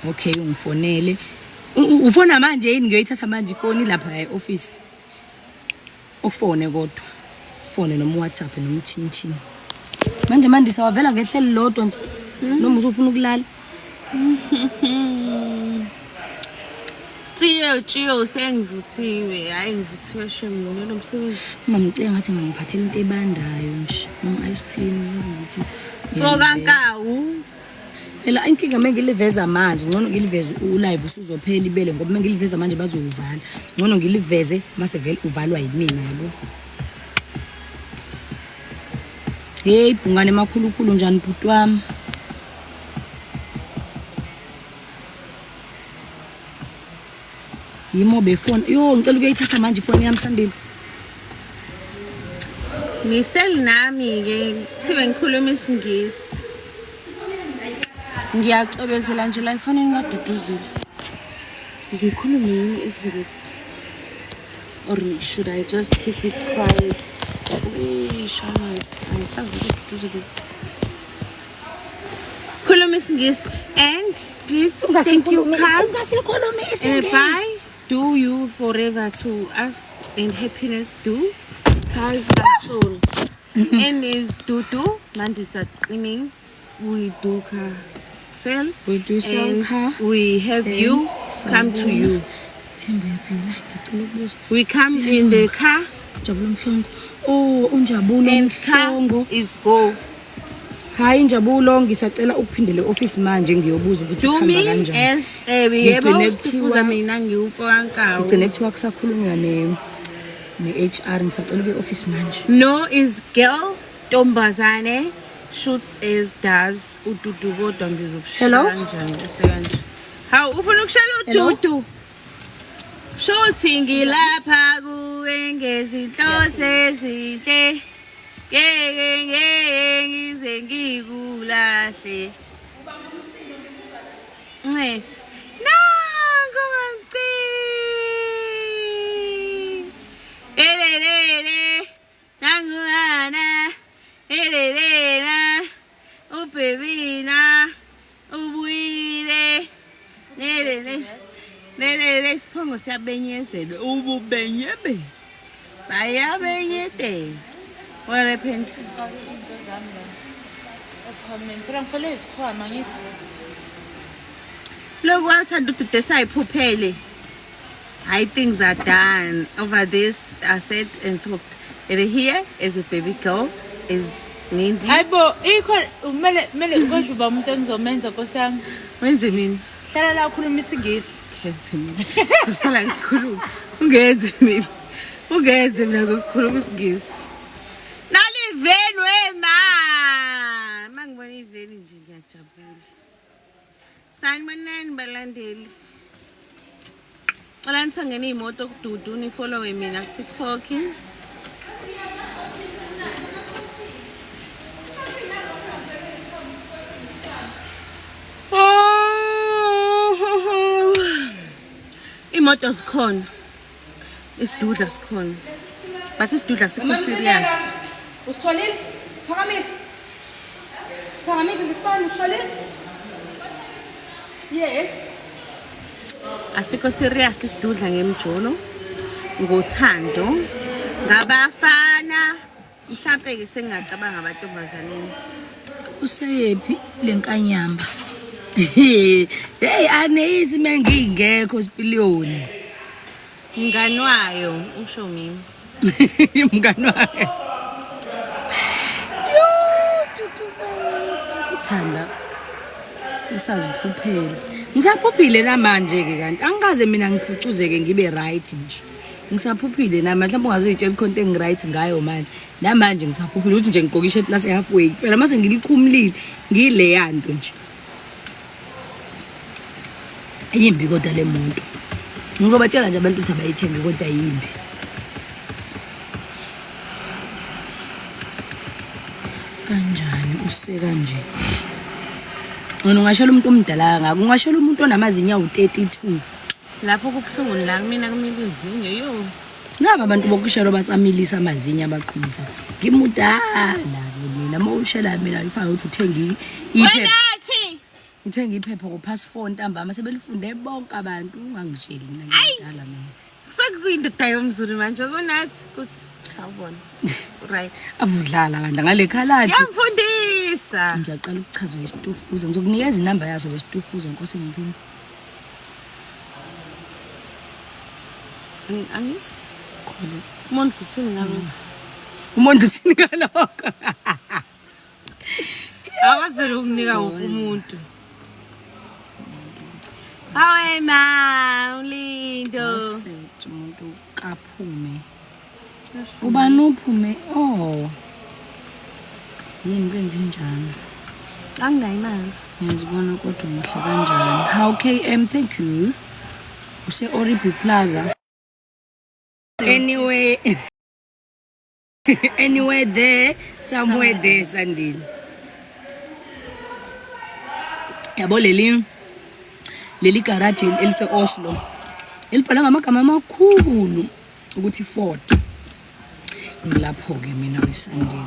Speaker 1: Okay ungifonele. Ufona manje yini ngiyoyithatha manje ifoni lapha e-office. Ufone kodwa. Ufone noma WhatsApp noma uthini. Manje Mandisa wavela ngehlelo lodwa nje. Noma usufuna ukulala.
Speaker 2: Tiyo tiyo sengivuthiwe. Hayi ngivuthiwe shem mina lo msebenzi.
Speaker 1: Mamcela ngathi ngangiphathela into ebandayo nje. Noma ice cream yazi ukuthi.
Speaker 2: Mfokankawu.
Speaker 1: Phela inkinga mengiliveza manje ngcono ngiliveze ulive usuzophela ibele ngoba mengiliveza manje bazowuvala. Ngcono ngiliveze mase vele uvalwa yimina yabo. Hey bhungane makhulukhulu njani bhuti wami? Yimo befoni. Yo ngicela ukuyithatha manje ifoni yami Sandile.
Speaker 2: Ngiseli nami ke kuthiwe ngikhuluma isiNgisi. Ngiyacwebezela nje la efonini kaDuduzile. Ngikhulume yini isiNgisi? Or should I just keep it quiet? Eish, angisazi ukuthi Duduzile. Khuluma isiNgisi and please thank you cars.
Speaker 1: Ungasikhulumi
Speaker 2: And
Speaker 1: isiNgisi.
Speaker 2: bye do you forever to us and happiness do cars are sold and is Dudu Mandisa cleaning we do car sell
Speaker 1: We do sell
Speaker 2: and
Speaker 1: car.
Speaker 2: we have you come to you
Speaker 1: Themba uyaphila ngicela ukubuza.
Speaker 2: we come in the car
Speaker 1: Njabulo Mhlongo. Oh uNjabulo
Speaker 2: and car
Speaker 1: Mhlongo.
Speaker 2: is go
Speaker 1: Hayi Njabulo ngisacela ukuphindela e-office manje ngiyobuza ukuthi
Speaker 2: do
Speaker 1: kuhamba
Speaker 2: me
Speaker 1: kanjani.
Speaker 2: as yebo
Speaker 1: Ngigcine
Speaker 2: sifuza
Speaker 1: kuthiwa-
Speaker 2: mina ngiwumfokankawu
Speaker 1: Ngigcine kuthiwa kusakhulunywa ne ne-HR ngisacela ukuya e-office manje.
Speaker 2: No is girl ntombazane shoots as does ududu kodwa ngizokushaya
Speaker 1: Hello?
Speaker 2: kanjani usekanje. Hawu ufuna ukushaya
Speaker 1: Hello?
Speaker 2: ududu. Shuthi ngilapha kuwe ngezinhloso ezinhle. Ngeke ngeke ngize ngikulahle. Ncese. Nangu mamci. Elele. Ne ne ne ne ne isiphongo siyabenyezelwa ububenyebe. Bayabenyetela. What happened?
Speaker 3: Into zami la. Esikhwameni. Phela ngifelwe isikhwama ngithi.
Speaker 2: Lokhu wathanda udude sayiphuphele. Hayi, things are done. Over this, I said and talked. And here is a baby girl is needy.
Speaker 3: Hayibo, ikho kumele kumele konje uba umuntu engizomenza Nkosi yami.
Speaker 2: Wenze mina.
Speaker 3: Hlala la ukhuluma isiNgisi.
Speaker 2: Ngenze mina. Sosala ngisikhuluma. Ungenze mina. Ungenze mina ngizosikhuluma isiNgisi. Nali iveni we ma. Mangibona iveni nje ngiyajabula. Sanibonani balandeli. Cela nithengeni iy'moto kuDudu nifollowe mina ku-TikTok. Oh, iy'moto zikhona, isidudla sikhona, but isidudla sikho serious.
Speaker 3: Usitholile? Phakamisa. Siphakamisa ngesibani usitholile? Yes.
Speaker 2: Asikho serious isidudla ngemjolo, ngothando, ngabafana, mhlampe-ke sengingacabanga amantombazaneni.
Speaker 1: Useyephi lenkanyamba? Hey, aneyisi mengingekho sipiliyoni.
Speaker 2: Mngani wayo, usho mina.
Speaker 1: Mngani wakhe. Yo, tutu. Uthanda usaziphuphela. Ngisaphuphile namanje ke kanti angikaze mina ngiphucuzeke ngibe right nje. Ngisaphuphile namanje, mhlawumbe ungazuyitshela khona into engi-right ngayo manje. Namanje ngisaphuphile ukuthi nje ngigqoke ishirt lase halfway kuphela mase ngilikhumulile ngileya nto nje. Yimbi kodwa le muntu. Ngizobatshela nje abantu ukuthi abayithenge kodwa yimbi. Kanjani useka nje? Wena ungashela umuntu omdala kangaka, ungashela umuntu onamazinyo awu-32.
Speaker 2: Lapho kubuhlungu la kumina kumila izinyo yo.
Speaker 1: Naba abantu bokushela basamilisa amazinyo abaqhumisa. Ngimudala-ke mina, uma ushela mina ifana ukuthi uthenge iphepha.
Speaker 2: Wenathi!
Speaker 1: Uthenge iphepha ngo-past 4 ntambama sebelifunde bonke abantu, ungangitsheli mina ngimdala mina.
Speaker 2: Sekuyindoda yomZulu manje kunathi kuthi sawubona. Right.
Speaker 1: Avudlala bandla ngale khaladi.
Speaker 2: Ngiyamfundisa.
Speaker 1: Ngiyaqala ukuchazwa isitufuza. Ngizokunikeza inamba yaso lesitufuza Nkosi ngiphini.
Speaker 2: Angizwa.
Speaker 1: Khona.
Speaker 2: Umuntu uthini ngalokho?
Speaker 1: Umuntu uthini ngalokho?
Speaker 2: Awazele ukunika wonke umuntu. Hawe ma, ulindo.
Speaker 1: Wasethi umuntu kaphume. Ubani uphume? Oh. Yini kwenze njani?
Speaker 2: Anginayo imali.
Speaker 1: Ngiyazibona kodwa muhle kanjani. How KM, thank you. Use Oribi Plaza. Anyway, anywhere there, somewhere there, Sandile. Yabo leli garage elise Oslo. Elibhala ngamagama amakhulu ukuthi Ford. Ngilapho ke mina wesandile.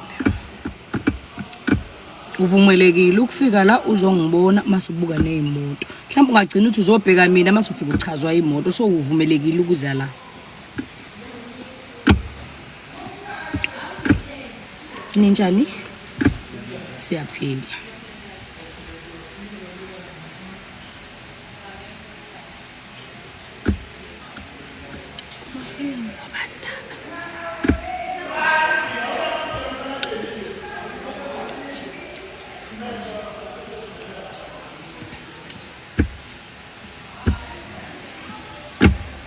Speaker 1: Uvumelekile ukufika la uzongibona mase ubuka nezimoto. Mhlawumbe ungagcina uthi uzobheka mina mase ufika uchazwa imoto, so uvumelekile ukuza la. Ninjani? Siyaphila.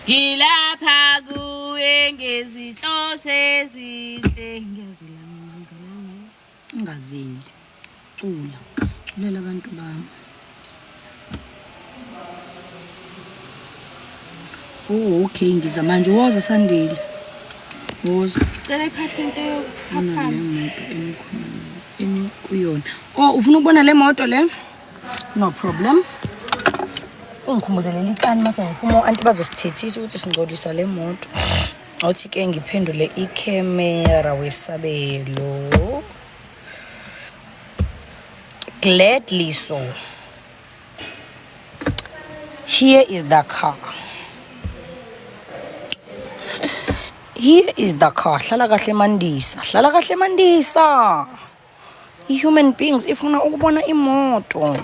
Speaker 2: Ngilapha kuwe ngezinhloso ezinhle. Ngiyazila mina mngani wami.
Speaker 1: Ungazeli. Cula. Culela abantu bami. Oh, okay, ngiza manje. Woza Sandile. Woza.
Speaker 2: Cela iphathe into
Speaker 1: Bona le
Speaker 2: yokuphaphama.
Speaker 1: moto enikuyona. Oh, ufuna ukubona le moto le? No problem. Ungikhumbuze leli kani mase ngiphuma anti bazosithethisa ukuthi singcolisa le moto. Awuthi ke ngiphendule ikhemera wesabelo. Gladly so. Here is the car. Here is the car. Hlala kahle Mandisa. Hlala kahle Mandisa. I-human beings ifuna ukubona imoto.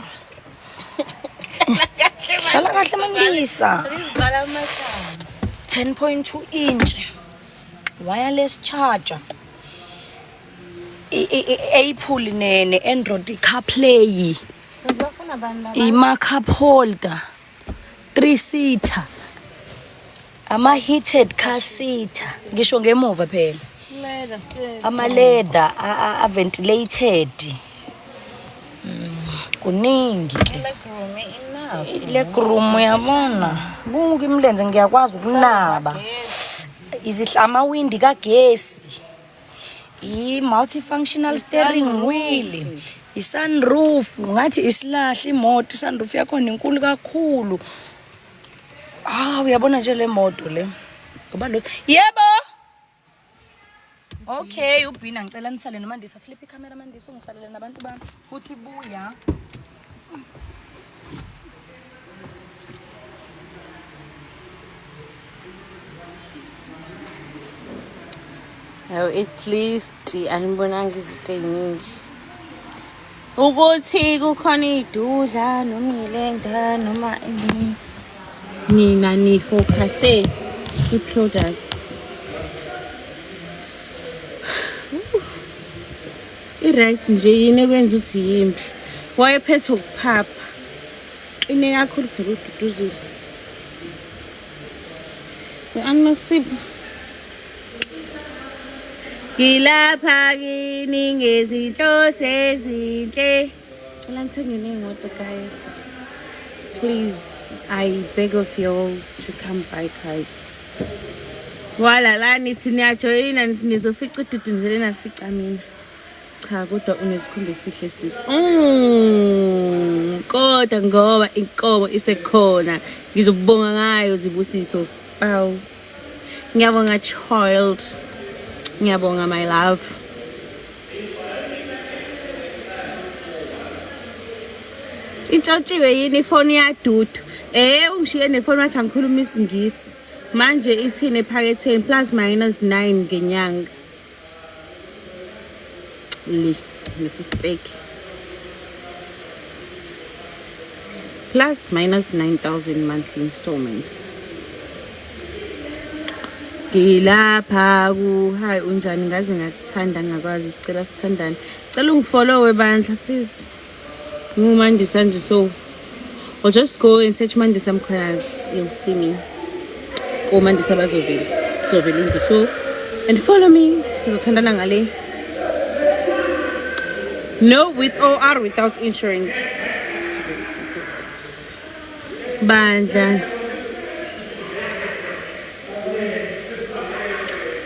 Speaker 1: Hlala kahle Mandisa. 10.2 inch wireless charger. I-Apple ne-Android CarPlay. Ima-cup holder. 3 seater. Ama-heated car seater. Ngisho ngemuva phela. Ama-leather a-ventilated. Kuningi ke. Legroom uyabona. Buka imilenze ngiyakwazi ukunaba. Izihla amawindi kagesi. I-multifunctional steering wheel. I-sunroof ngathi isilahle imoto, i-sunroof yakhona inkulu kakhulu. Ah, uyabona nje le moto le. Ngoba lo Yebo. Okay, uBhina ngicela nisale noMandisa. Flip i-camera Mandisa ungisalele nabantu bami. Uthi buya.
Speaker 2: Hawu, at least anibonanga izinto ey'ningi. Ukuthi kukhona iy'dudla noma iy'lenda noma ini. Nina ni-focus-e kwi-products. I-right nje yini ekwenza ukuthi yimbi. Wayephethe ukuphapha. Qine kakhulu phela uDuduzile. Angisipho. Ngilapha kini ngezinhloso ezinhle. Cela nithenge ney'moto guys. Please, I beg of you all to come buy cars. Wala la nithi niyajoyina nithi nizofica uDudu nje nafica mina. Cha kodwa unesikhumba esihle sisi. Kodwa ngoba inkomo isekhona ngizobonga ngayo zibusiso. Bawu. Ngiyabonga child. Ngiyabonga my love. Intshontshiwe yini ifoni yaDudu? Ungishiye nefoni wathi angikhuluma isiNgisi. Manje ithini ephaketheni plus minus 9 ngenyanga. Le lesi spec. Plus minus 9,000 monthly installments. Ngilapha ku hi unjani ngaze ngakuthanda ngakwazi sicela sithandane. Cela ungifollowe bandla please. NguMandisa nje so or just go and search Mandisa Mkhwanazi, you'll see me. KoMandisa bazovela. Kuzovela into so and follow me. Sizothandana ngale. No with or without insurance. Bandla.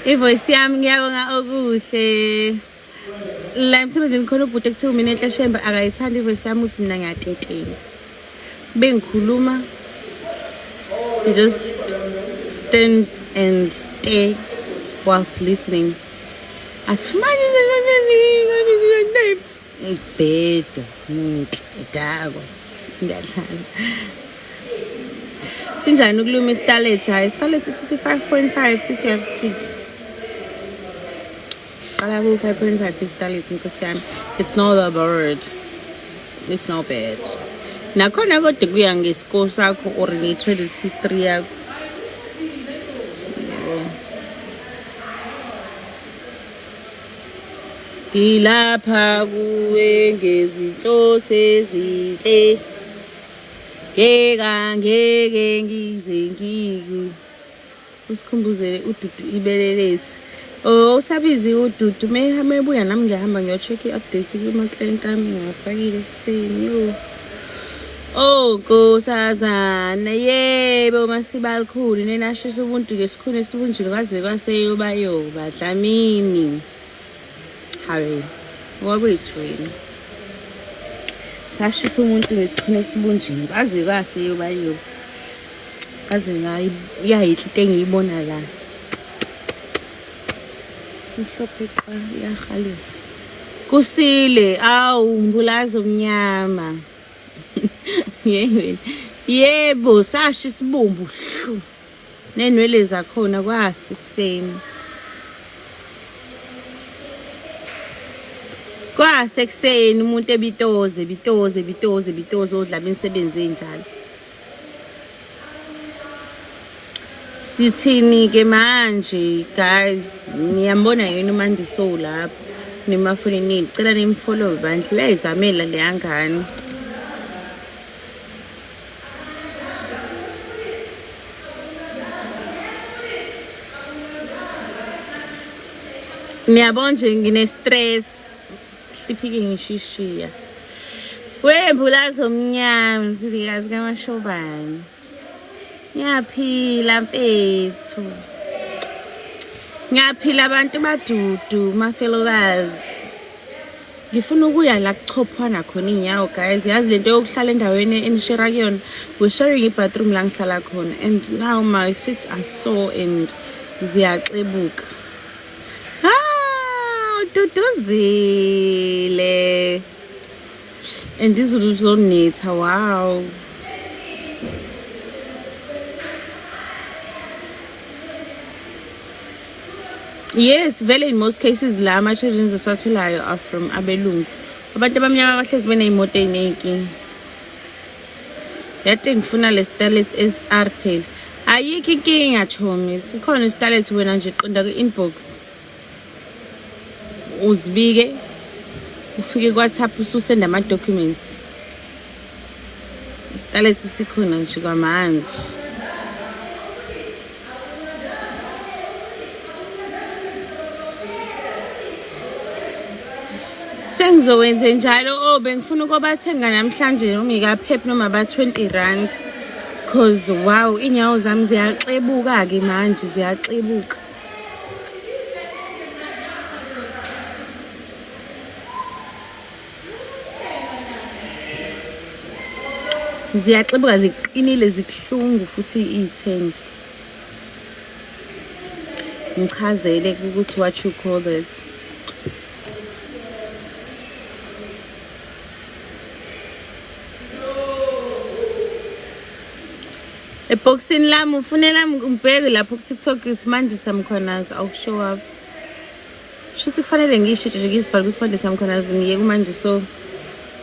Speaker 2: Ivoice yami ngiyabonga okuhle. La emsebenzini khona ubhuti ekuthiwa mina enhle shembe akayithandi ivoice yami uthi mina ngiyatetenga. Bengikhuluma he just stands and stare whilst listening. Athi manje ngibheda umuntu idakwa ngiyadlala. Sinjani ukuluma istarlet? Hayi istarlet sithi 5.5 isiya ku 6. Siqala ku 5.5 istarlet inkosi yami. It's not that bad. It's not bad. Nakhona kodwa kuya nge-score sakho or nge-credit history yakho. Yebo. Ngilapha kuwe ngezinhloso ezinhle. Ngeke angeke ngize ngiku. Usikhumbuzele uDudu ibele lethu. Oh usabizi uDudu mebuya nami ngiyahamba ngiyo-check i-update kuma-client ami ngiwafakile ekuseni yo. Oh nkosazana yebo Masibalikhulu nenashisa ubuntu ngesikhuni esibunjini kwaze kwaseyoba yoba Dlamini. Hayi wakwethu wena. Sashisa umuntu ngesikhuni esibunjini kwaze kwaseyoba yoba. Kaze ngayiyinhle into engiyibona la. Mhlophe qa iyahalisa. Kusile awu mbulazi omnyama. Yey wena. Yebo, sasha isibumbu hlu. Nenwele zakhona kwasekuseni. Kwasekuseni umuntu ebitoze, bitoze, bitoze, bitoze odla imisebenzi enjalo. Sithini ke manje guys, niyambona yini uMandiso lapho nimafonini, ngicela nimfollow bandla, uyayizamela leya ngane. Niyabona nje ngine-stress, hliphike ngishishiya. Wembulazi omnyama mzilikazi kaMashobane. Ngiyaphila mfethu. Ngiyaphila abantu badudu mafelokazi. Ngifuna ukuya la kuchophwana khona iy'nyawo guys. Yazi lento yokuhlala endaweni enishera kuyona. We're sharing i-bathroom la ngihlala khona and now my feet are sore and ziyaxebuka. Ah, ududuzile. And izulu lizonetha, wow. Yes, vele in most cases la ama-challenges esiwatholayo are from abelungu. Abantu abamnyama bahlezi beney'moto ey'ney'nkinga. Yathi ngifuna le starlet SR phela. Ayikho inkinga chomi, sikhona istarlet wena nje qonda ku-inbox. Uzibike ufike ku-WhatsApp ususenda ama-documents. Istarlet sikhona nje kwamanje. Sengizowenze njalo oh bengifuna ukubathenga namhlanje noma ikaphephi noma ba-20 rand cause wow inyawo zami ziyaxebuka-ke manje ziyaxebuka. Ziyaxebuka ziqinile zibuhlungu futhi iy'thende. Ngichazele ukuthi what you call it. Ebhokisini lami ufune lami ngibheke lapho ku-TikTok is Mandisa Mkhwanazi awushow up. Shuthi kufanele ngiyishintshe nje ngizibhale ukuthi Mandisa Mkhwanazi ngiye kuMandiso.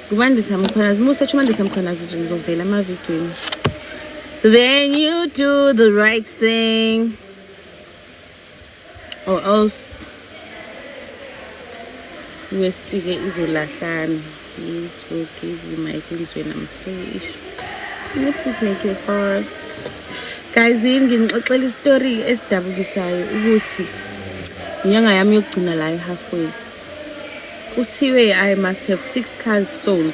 Speaker 2: KuMandisa Mkhwanazi, uma usearch uMandisa Mkhwanazi nje ngizovela emavidweni. Then you do the right thing or else iwestike izolahlana. Yes, we'll give you my things when I'm free. Can you please make it fast? Guys, yini nginixoxela isitori esidabukisayo ukuthi inyanga yami yokugcina la halfway. Kuthiwe I must have 6 cars sold.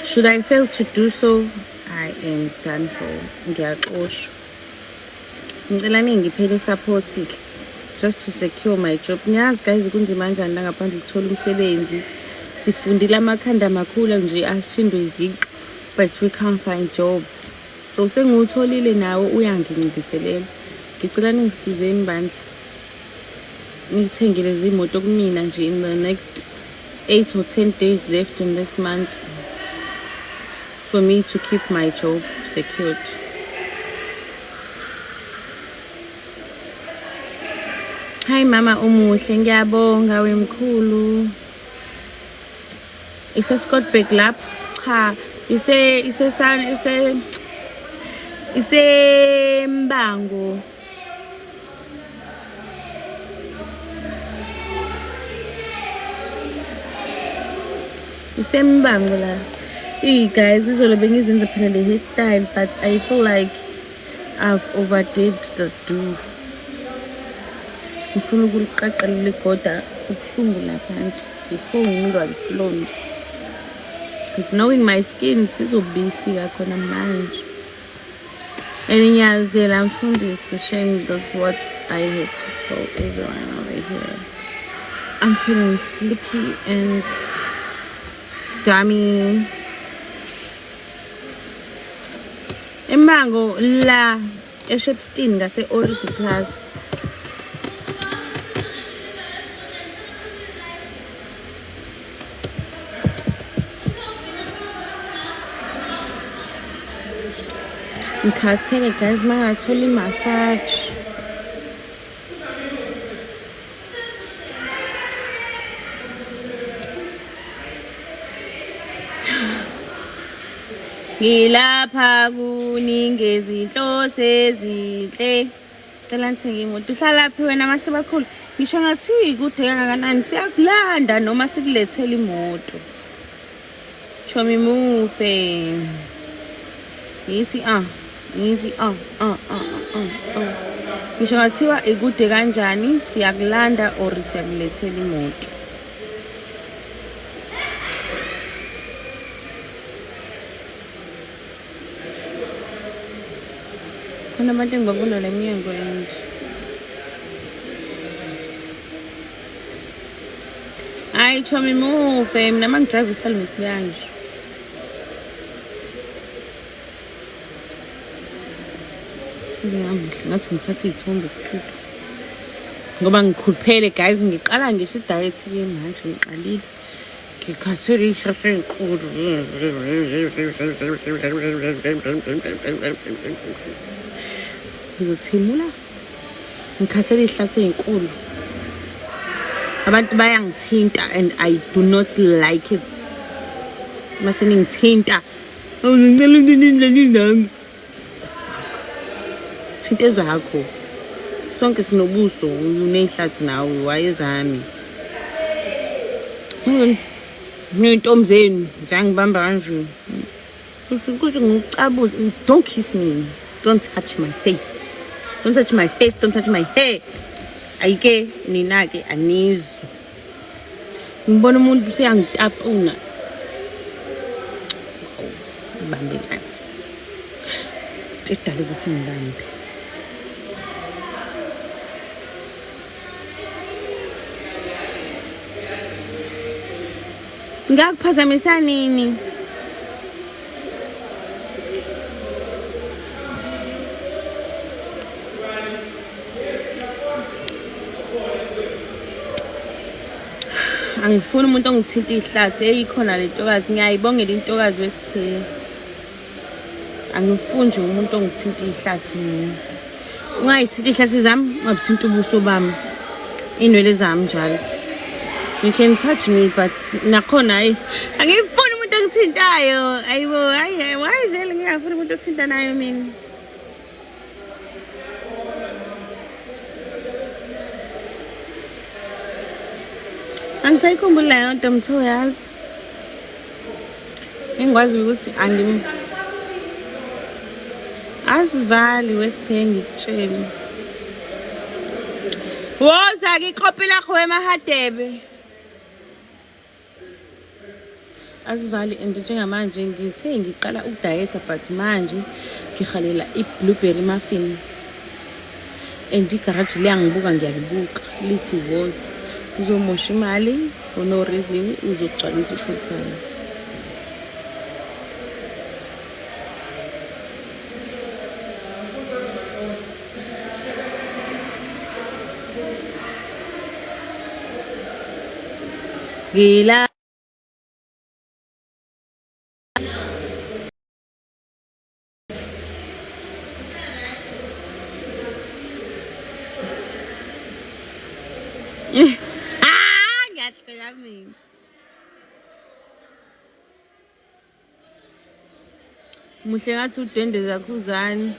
Speaker 2: Should I fail to do so, I am done for. Ngiyaxoshwa. Ngicela ningiphele support ke just to secure my job. Niyazi guys kunzima kanjani la ngaphandle ukuthola umsebenzi. Sifundile amakhanda amakhulu nje asindwe iziqu but we can't find jobs. So sengiwutholile nawo uyangincibiselela. Ngicela ningisizeni bandla. Ngithengile izimoto kumina nje in the next 8 or 10 days left in this month for me to keep my job secured. Hi mama umuhle, ngiyabonga wemkhulu. Ise Scottburgh lapho? Cha, ise ise ise isembango. Isembango la. Hey guys, izolo bengizenza phela le hairstyle but I feel like I've overdid the do. Ngifuna ukuliqaqa leli goda kubuhlungu la phansi before ngilwa isilonda. It's knowing my skin sizobihlika khona manje. And ngiyazela mfundisi shame, that's what I have to tell everyone over here. I'm feeling sleepy and dummy. Emango la eShepstone ngase Oribi Plaza. Ngikhathele guys, mangathola i-massage. Ngilapha kuningezinhloso ezinhle. Cela ngithenge imoto. Uhlalaphi wena masebakhulu? Ngisho ngathiwa ikude kangakanani siyakulanda noma sikulethele imoto. Chomi mufe. Ngithi ah, ngithi ah ah ah ah ah. Ngisho ngathiwa ikude kanjani siyakulanda or siyakulethela imoto. Khona abantu engibabona la emnyango and hayi chomi mufe mina uma ngidrayive isihlalo ngisibuya nje. Ngingamuhle ngathi ngithatha iy'thombe zithuthu ngoba ngikhuluphele guys, ngiqala ngisho idayethi-ke manje ngiqalile. Ngikhathele iy'hlathi ey'nkulu. Ngizothimula. Ngikhathele iy'hlathi ey'nkulu. Abantu bayangithinta and I do not like it. Mase ningithinta. Ngicela nini. Thinta ezakho. Sonke sinobuso uney'hlathi nawe wayezami. Ney'ntombi zenu ziyangibamba kanje. Kuze ngikucabuze. Don't kiss me. Don't touch my face. Don't touch my face. Don't touch my hair. Ayike nina-ke anizwa. Ngibona umuntu useyangitapuna. Bambelana. Edala ukuthi ngibambe. Ngakuphazamisa nini? Angifuni umuntu ongithinta ihlathi eyikhona le ntokazi ngiyayibongela intokazi wesiphela. Angifuni nje umuntu ongithinta ihlathi mina. Ungayithinta ihlathi zami, ungabuthinta ubuso bami. Inwele zami njalo. You can touch me but nakhona hayi angifuni umuntu ongithintayo. Ayibo, hayi why vele ngingafuni umuntu othintanayo mina. Angisayikhumbuli leyo nto mtho yazi. Engikwazi ukuthi angim asivali wesiphe ngikutshele. Woza ke ikopi lakho wemahadebe. Asivali and njengamanje ngithe ngiqala ukudayetha but manje ngihalela i-blueberry muffin and igaraji liyangibuka ngiyalibuka lithi woza uzomosha imali for no reason uzogcwalisa ushukela. Ngila Ah, ngiyahleka mina. Muhle ngathi udende zakhuzani.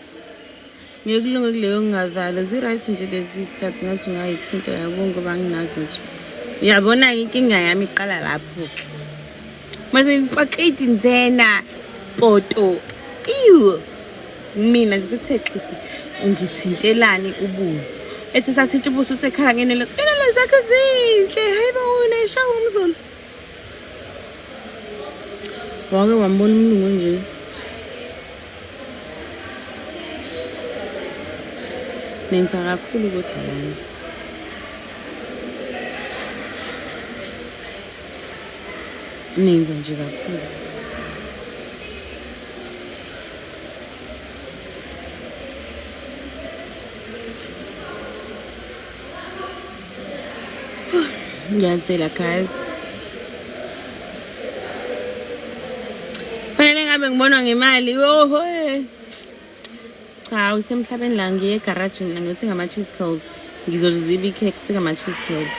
Speaker 2: Ngeke kulunge kuleyo ngingazala. Zi-right nje lezi hlathi ngathi ungayithinta yabo ngoba anginazo nje. Uyabona-ke inkinga yami iqala lapho-ke. Mase ngipakiti nzena poto. Ew. Mina nje sekuthe xifi ungithintelani ubuso. Ethi sathinta ubuso usekhala ngenwele. Inwele zakho zinhle. Hayi bo unayishawa umzulu. Wake wambona umlungu nje. Nenza kakhulu kodwa lana. Nenza nje kakhulu. Ngiyazela guys. Fanele ngabe ngibonwa ngemali. Yoho. Cha, usemhlabeni la ngiye egaraji mina ngiyothenga ama-cheese curls. Ngizoliziba ikhekhe kuthenga ama-cheese curls.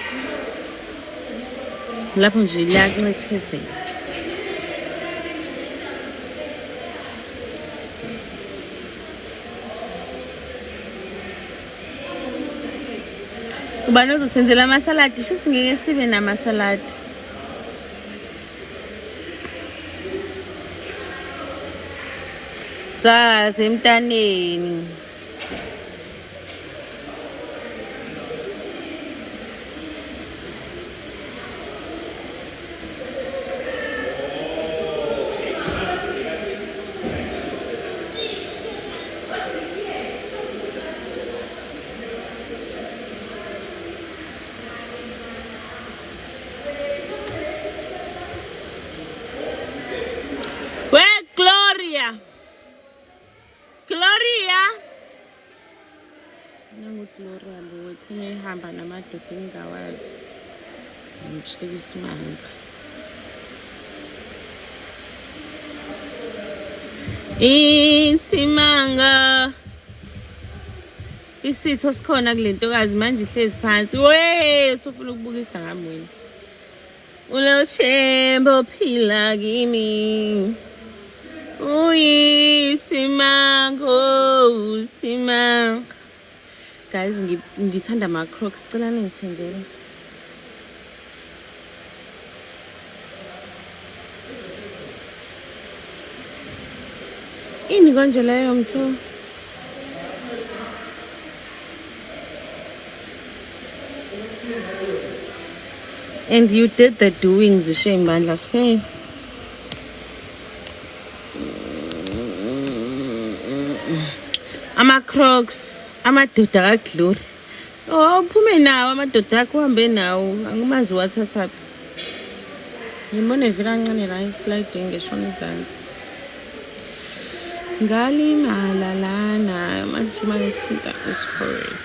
Speaker 2: Lapho nje liyancethezela. Ubani ozosenzela amasaladi? Shuthi ngeke sibe namasaladi. Zasemntaneni. We Gloria. Gloria. Nangu Gloria lo iphume ihamba namadoda engingawazi. Ngitshela isimanga. Insimanga. Isitho sikhona kule ntokazi manje ihlezi phansi. We, sofuna ukubukisa ngami wena. Ulothemba ophila kimi. Uyisimango, usimanga. Guys, ngithanda ama-Crocs. Cela ningithengele. Ini konje leyo mtho? And you did the doings, shame bandla siphe. Ama-Crocs, amadoda kaGlory. Oh, uphume nawo amadoda akho uhambe nawo. Angimazi wathathaphi. Ngibone vele kancane la esliding ngeshona ezansi. Ngalimala lana manje mangithinta it's horrid.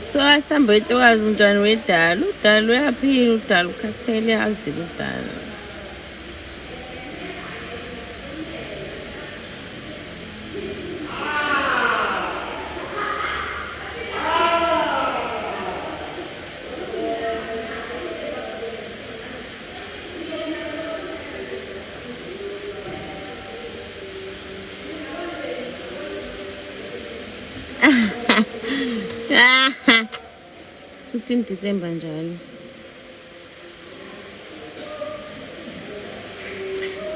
Speaker 2: So asambe wetokazi unjani wedala udala uyaphila udala ukhathele azile udala. 16 December njalo.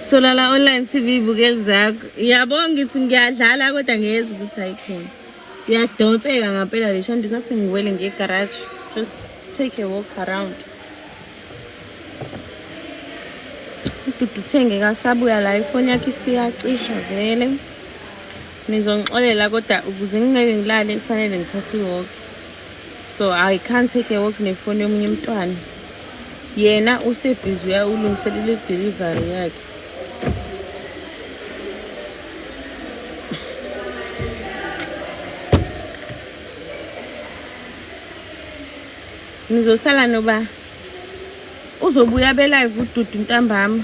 Speaker 2: Solala online TV ibukeli zakho. Yabo ngithi ngiyadlala kodwa ngiyeza ukuthi ayikhona. Ngiyadonseka ngampela le shandi sathi ngiwele ngiye garage. Just take a walk around. Ududu uthenge kasabuya la ifoni yakhe isiyacisha vele. Nizongixolela kodwa ukuze ngingeke ngilale kufanele ngithathe i-walk. So I can't take a walk nefoni yomunye umntwana. Yena usebhizi uya ulungiselela i-delivery yakhe. Ngizosala noba uzobuya be live uDudu ntambama.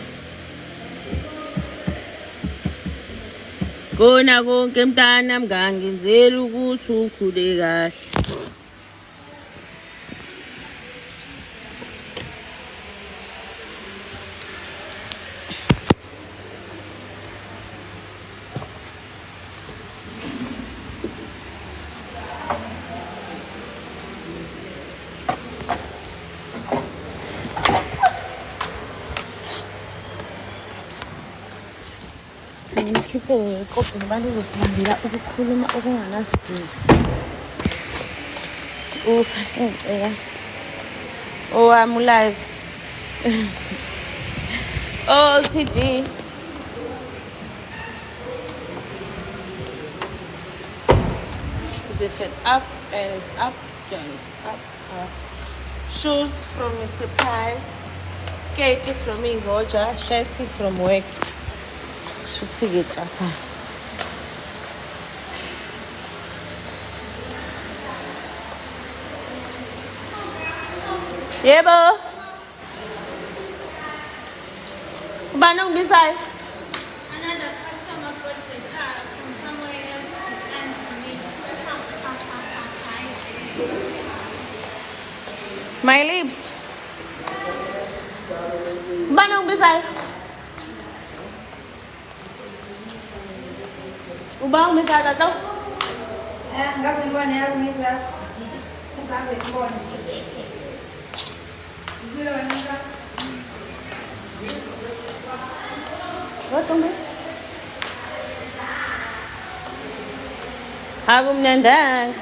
Speaker 2: Kona konke mntana mngangenzela ukuthi ukhule kahle. Sengimkhiphele ngeqoqo ngoba lizosibambela ukukhuluma okungenasidingo. Ufa sengicela owami ulive. Oh TD. Zip it up and it's up, down, up, up. Shoes from Mr. Price, skate from Ingoja, shirt from work. Kushuthi-ke tshafa. Yebo. Ubani ongibizayo?
Speaker 3: Another customer bought the car from somewhere else and to me.
Speaker 2: My lips. Ubani ongibizayo? Ubani ongibizayo tata?
Speaker 1: Ngaze ngibone yazi ngizwe yazi. Sengisaze ngibone. Uzwile wena mntwana?
Speaker 2: What ongibiza? Akumnandanga.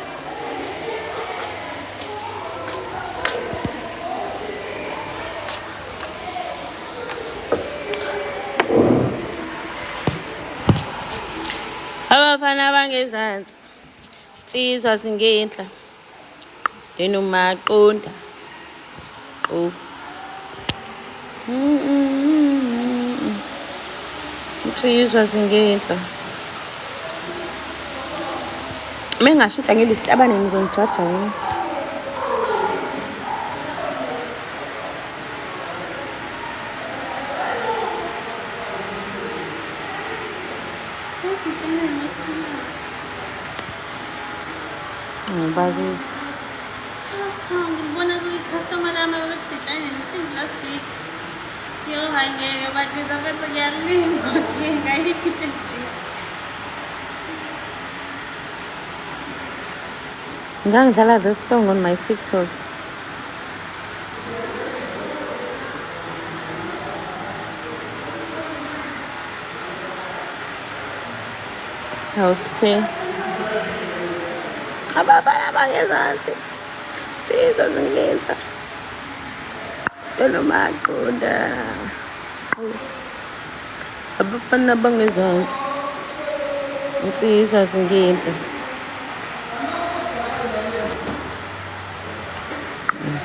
Speaker 2: Abafana bangezansi. Insizwa zingenhla. Enomaqonda. Oh. Insizwa zingenhla. Mengashintsha ngilisitabane ngizonijaja yini? Bakithi.
Speaker 3: Ngibona kwi-customer lami ababededane I think last week. Yo, hayi ngeke bakithi mfethu ngiyalingwa ke ngayikho into enje.
Speaker 2: Ngangidlala this song on my TikTok. House play. Abafana bangezansi. Insizwa zingenhla. Enomaqonda. Abafana bangezansi. Insizwa zingenhla.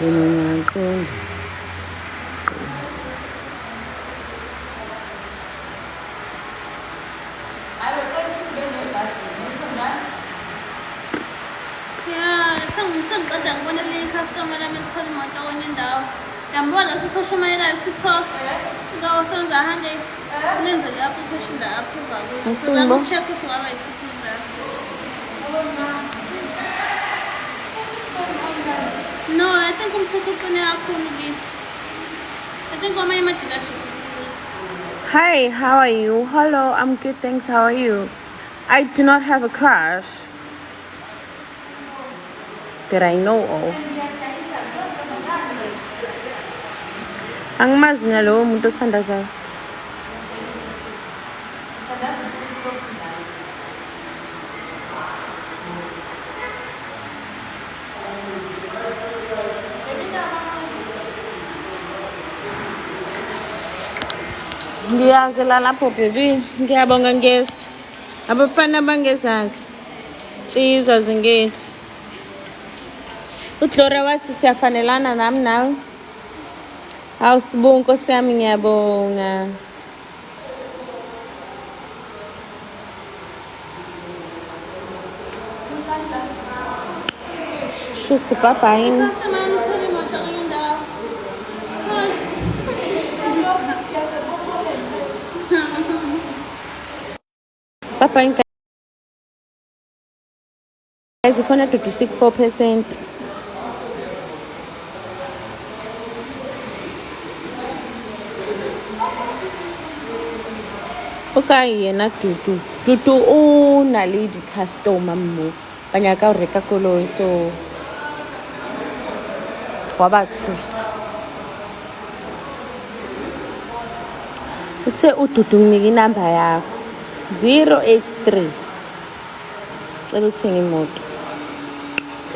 Speaker 2: Enomaqonda.
Speaker 3: Ya, sengiqeda ngibona le customer lami elithola imoto kwenye indawo. Yambona lo soshumayelayo ku-TikTok. Lo osenza hande lenze le application la approve kuyo.
Speaker 2: Ngithini
Speaker 3: Sizama
Speaker 2: bo?
Speaker 3: uku-check ukuthi ngaba yisiphi isizathu. No, I think umthetho uqine kakhulu kithi. I think kwamanye ama-dealership.
Speaker 2: Hi, how are you? Hello, I'm good, thanks. How are you? I do not have a crush that I know of. Angimazi mina lowo muntu othandazayo. Ngiyazela lapho baby. Ngiyabonga ngezwe. Abafana bangezansi. Insizwa zingenhla. uGloria wathi siyafanelana nami nawe. Hawu Sibu Nkosi yami ngiyabonga. Shuthi bye bye.
Speaker 3: I-customer yami ithola imoto kwenye indawo. Hayi.
Speaker 2: Bye bye guys. Ifona dudu 64%. Okay, yena Dudu. Dudu o na le di-customer mo. Ba nyaka ho reka koloi so wa ba thusa. Uthe uDudu nginike inamba yakho 083. Cela uthenge imoto.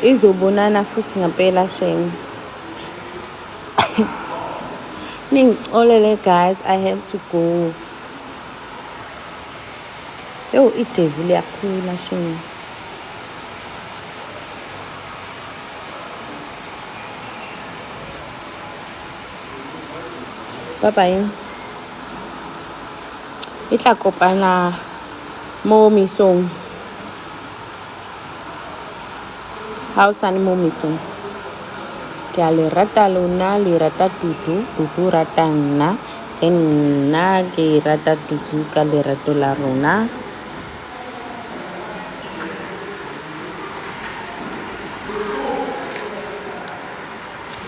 Speaker 2: Izobonana futhi ngempela shame. Ningixolele guys, I have to go. Yo, idevil iyakhula shame. Bye bye. E tla kopana mo mesong. Ha o sane mo mesong. Ke a le rata lona, le rata Dudu, Dudu rata nna, le nna ke rata Dudu ka lerato la rona.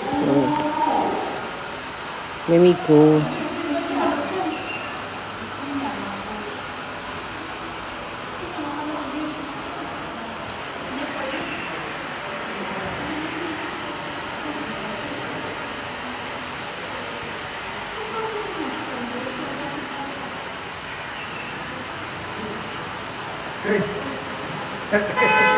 Speaker 2: So let me go.
Speaker 4: 3.